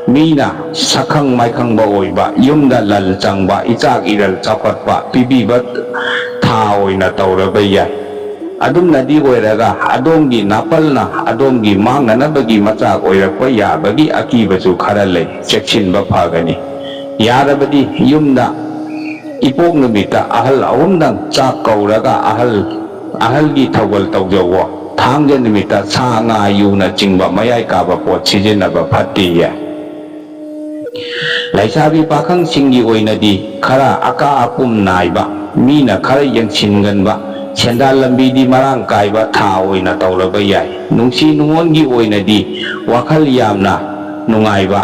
ꯃꯤꯅ ꯁꯛꯈꯪ ꯃꯥꯏꯈꯪꯕ ꯑꯣꯏꯕ, ꯌꯨꯝꯗ ꯂꯟ ꯆꯪꯕ, ꯏꯆꯥꯛ ꯏꯔꯜ ꯆꯥꯎꯈꯠꯄ ꯄꯤꯕꯤꯕ ꯊꯥ ꯑꯣꯏꯅ ꯇꯧꯔꯕ ꯌꯥꯏ꯫ ꯑꯗꯨꯝꯅꯗꯤ ꯑꯣꯏꯔꯒ ꯑꯗꯣꯝꯒꯤ ꯅꯥꯄꯜꯅ ꯑꯗꯣꯝꯒꯤ ꯃꯥꯡꯅꯅꯕꯒꯤ ꯃꯆꯥꯛ ꯑꯣꯏꯔꯛꯄ ꯌꯥꯕꯒꯤ ꯑꯀꯤꯕꯁꯨ ꯈꯔ ꯂꯩ꯫ ꯆꯦꯛꯁꯤꯟꯕ ꯐꯒꯅꯤ꯫ ꯌꯥꯔꯕꯗꯤ ꯌꯨꯝꯗ ꯏꯄꯣꯛ ꯅꯨꯃꯤꯠꯇ ꯑꯍꯜ ꯑꯍꯨꯝꯗꯪ ꯆꯥꯛ ꯀꯧꯔꯒ ꯑꯍꯜ, ꯑꯍꯜꯒꯤ ꯊꯧꯒꯜ ꯇꯧꯖꯧꯋꯣ꯫ ꯊꯥꯡꯖ ꯅꯨꯃꯤꯠꯇ ꯁꯥ, ꯉꯥ, ꯌꯨꯅꯆꯤꯡꯕ ꯃꯌꯥꯏ ꯀꯥꯕ ꯄꯣꯠ ꯁꯤꯖꯤꯟꯅꯕ ꯐꯠꯇꯦꯌꯦ꯫ ꯂꯩꯁꯥꯕꯤ ꯄꯥꯈꯪꯁꯤꯡꯒꯤ ꯑꯣꯏꯅꯗꯤ ꯈꯔ ꯑꯀꯥ ꯑꯀꯨꯝ ꯅꯥꯏꯕ, ꯃꯤꯅ ꯈꯔ ꯌꯦꯡꯁꯤꯟꯒꯟꯕ, ꯁꯦꯟꯗꯥꯟ ꯂꯝꯕꯤꯗꯤ ꯃꯔꯥꯡ ꯀꯥꯏꯕ ꯊꯥ ꯑꯣꯏꯅ ꯇꯧꯔꯕ ꯌꯥꯏ꯫ ꯅꯨꯡꯁꯤ ꯅꯨꯡꯉꯣꯟꯒꯤ ꯑꯣꯏꯅꯗꯤ ꯋꯥꯈꯜ ꯌꯥꯝꯅ ꯅꯨꯡꯉꯥꯏꯕ,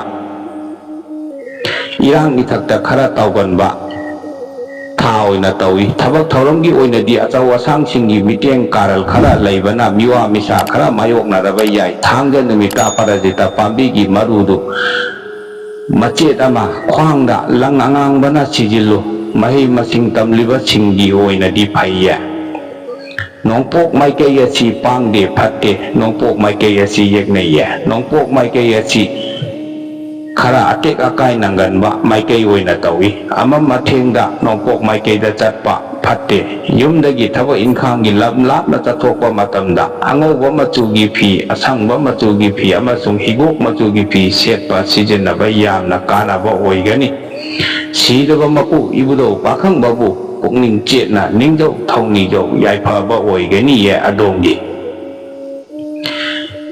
ꯏꯔꯥꯡ ꯏꯊꯛꯇ ꯈꯔ ꯇꯧꯒꯟꯕ ꯊꯥ ꯑꯣꯏꯅ ꯇꯧꯏ꯫ ꯊꯕꯛ ꯊꯧꯔꯝꯒꯤ ꯑꯣꯏꯅꯗꯤ ꯑꯆꯧ ꯑꯁꯥꯡꯁꯤꯡꯒꯤ ꯃꯤꯠꯌꯦꯡ ꯀꯥꯔꯜ ꯈꯔ ꯂꯩꯕꯅ ꯃꯤꯋꯥ ꯃꯤꯁꯥ ꯈꯔ ꯃꯥꯌꯣꯛꯅꯔꯕ ꯌꯥꯏ꯫ ꯊꯥꯡꯖ ꯅꯨꯃꯤꯠꯇ ꯑꯄꯔꯥꯖꯤꯇꯥ ꯄꯥꯝꯕꯤꯒꯤ ꯃꯔꯨꯗꯨ ꯃꯆꯦꯠ ꯑꯃ ꯈ꯭ꯋꯥꯡꯗ ꯂꯪ ꯑꯉꯥꯡꯕꯅ ꯁꯤꯖꯤꯜꯂꯨ꯫ ꯃꯍꯩ ꯃꯁꯤꯡ ꯇꯝꯂꯤꯕꯁꯤꯡꯒꯤ ꯑꯣꯏꯅꯗꯤ ꯐꯩꯌꯦ꯫ ꯅꯣꯡꯄꯣꯛ ꯃꯥꯏꯀꯩ ꯑꯁꯤ ꯄꯥꯡꯗꯦ, ꯐꯠꯇꯦ꯫ ꯅꯣꯡꯄꯣꯛ ꯃꯥꯏꯀꯩ ꯑꯁꯤ ꯌꯦꯛꯅꯩꯌꯦ꯫ ꯅꯣꯡꯄꯣꯛ ꯃꯥꯏꯀꯩ ꯑꯁꯤ ꯈꯔ ꯑꯇꯦꯛ ꯑꯀꯥꯏ ꯅꯪꯒꯟꯕ ꯃꯥꯏꯀꯩ ꯑꯣꯏꯅ ꯇꯧꯏ꯫ ꯑꯃꯝ ꯑꯊꯦꯡꯗ ꯅꯣꯡꯄꯣꯛ ꯃꯥꯏꯀꯩꯗ ꯆꯠꯄ ꯐꯠꯇꯦ꯫ ꯌꯨꯝꯗꯒꯤ ꯊꯕꯛ ꯏꯪꯈꯥꯡꯒꯤ ꯂꯝ ꯂꯥꯞꯅ ꯆꯠꯊꯣꯛꯄ ꯃꯇꯝꯗ ꯑꯉꯧꯕ ꯃꯆꯨꯒꯤ ꯐꯤ, ꯑꯁꯪꯕ ꯃꯆꯨꯒꯤ ꯐꯤ ꯑꯃꯁꯨꯡ ꯍꯤꯒꯣꯛ ꯃꯆꯨꯒꯤ ꯐꯤ ꯁꯦꯠꯄ ꯁꯤꯖꯤꯟꯅꯕ ꯌꯥꯝꯅ ꯀꯥꯟꯅꯕ ꯑꯣꯏꯒꯅꯤ꯫ ꯁꯤꯔꯕ ꯃꯄꯨ ꯏꯕꯨꯙꯧ ꯄꯥꯈꯪꯕꯕꯨ ꯄꯨꯛꯅꯤꯡ ꯆꯦꯠꯅ ꯅꯤꯡꯖꯧ ꯊꯧꯅꯤꯖꯧ, ꯌꯥꯏꯐꯕ ꯑꯣꯏꯒꯅꯤꯌꯦ ꯑꯗꯣꯝꯒꯤ꯫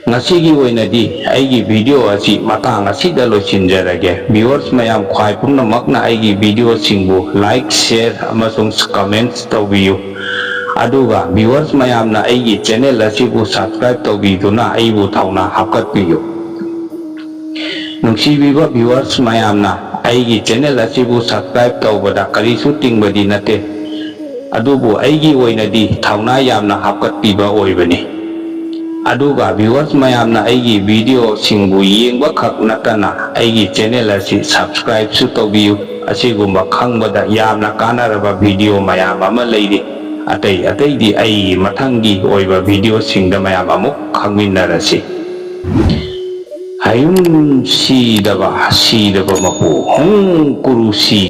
ꯉꯁꯤꯒꯤ ꯑꯣꯏꯅꯗꯤ ꯑꯩꯒꯤ video ꯑꯁꯤ ꯃꯇꯥꯡ ꯑꯁꯤꯗ ꯂꯣꯏꯁꯤꯟꯖꯔꯒꯦ꯫ Viewers ꯃꯌꯥꯝ ꯈ꯭ꯋꯥꯏ ꯄꯨꯝꯅꯃꯛꯅ ꯑꯩꯒꯤ videoꯁꯤꯡꯕꯨ like, share ꯑꯃꯁꯨꯡ comments ꯇꯧꯕꯤꯌꯨ꯫ ꯑꯗꯨꯒ viewers ꯃꯌꯥꯝꯅ ꯑꯩꯒꯤ channel ꯑꯁꯤꯕꯨ subscribe ꯇꯧꯕꯤꯗꯨꯅ ꯑꯩꯕꯨ ꯊꯧꯅꯥ ꯍꯥꯞꯀꯠꯄꯤꯌꯨ꯫ ꯅꯨꯡꯁꯤꯕꯤꯕ viewers ꯃꯌꯥꯝꯅ ꯑꯩꯒꯤ channel ꯑꯁꯤꯕꯨ subscribe ꯇꯧꯕꯗ ꯀꯔꯤꯁꯨ ꯇꯤꯡꯕꯗꯤ ꯅꯠꯇꯦ, ꯑꯗꯨꯕꯨ ꯑꯩꯒꯤ ꯑꯣꯏꯅꯗꯤ ꯊꯧꯅꯥ ꯌꯥꯝꯅ ꯍꯥꯞꯀꯠꯄꯤꯕ ꯑꯣꯏꯕꯅꯤ꯫ ꯑꯗꯨꯒ viewers ꯃꯌꯥꯝꯅ ꯑꯩꯒꯤ videoꯁꯤꯡꯕꯨ ꯌꯦꯡꯕꯈꯛ ꯅꯠꯇꯅ ꯑꯩꯒꯤ channel ꯑꯁꯤ subscribeꯁꯨ ꯇꯧꯕꯤꯌꯨ꯫ ꯑꯁꯤꯒꯨꯝꯕ ꯈꯪꯕꯗ ꯌꯥꯝꯅ ꯀꯥꯟꯅꯔꯕ video ꯃꯌꯥꯝ ꯑꯃ ꯂꯩꯔꯤ꯫ ꯑꯇꯩ ꯑꯇꯩꯗꯤ ꯑꯩꯒꯤ ꯃꯊꯪꯒꯤ ꯑꯣꯏꯕ videoꯁꯤꯡꯗ ꯃꯌꯥꯝ ꯑꯃꯨꯛ ꯈꯪꯃꯤꯟꯅꯔꯁꯤ꯫ ꯍꯌꯨꯝ ꯁꯤꯗꯕ, ꯁꯤꯗꯕ ꯃꯄꯨ, ꯍꯨꯝ ꯀꯨꯔꯨ ꯁꯤ꯫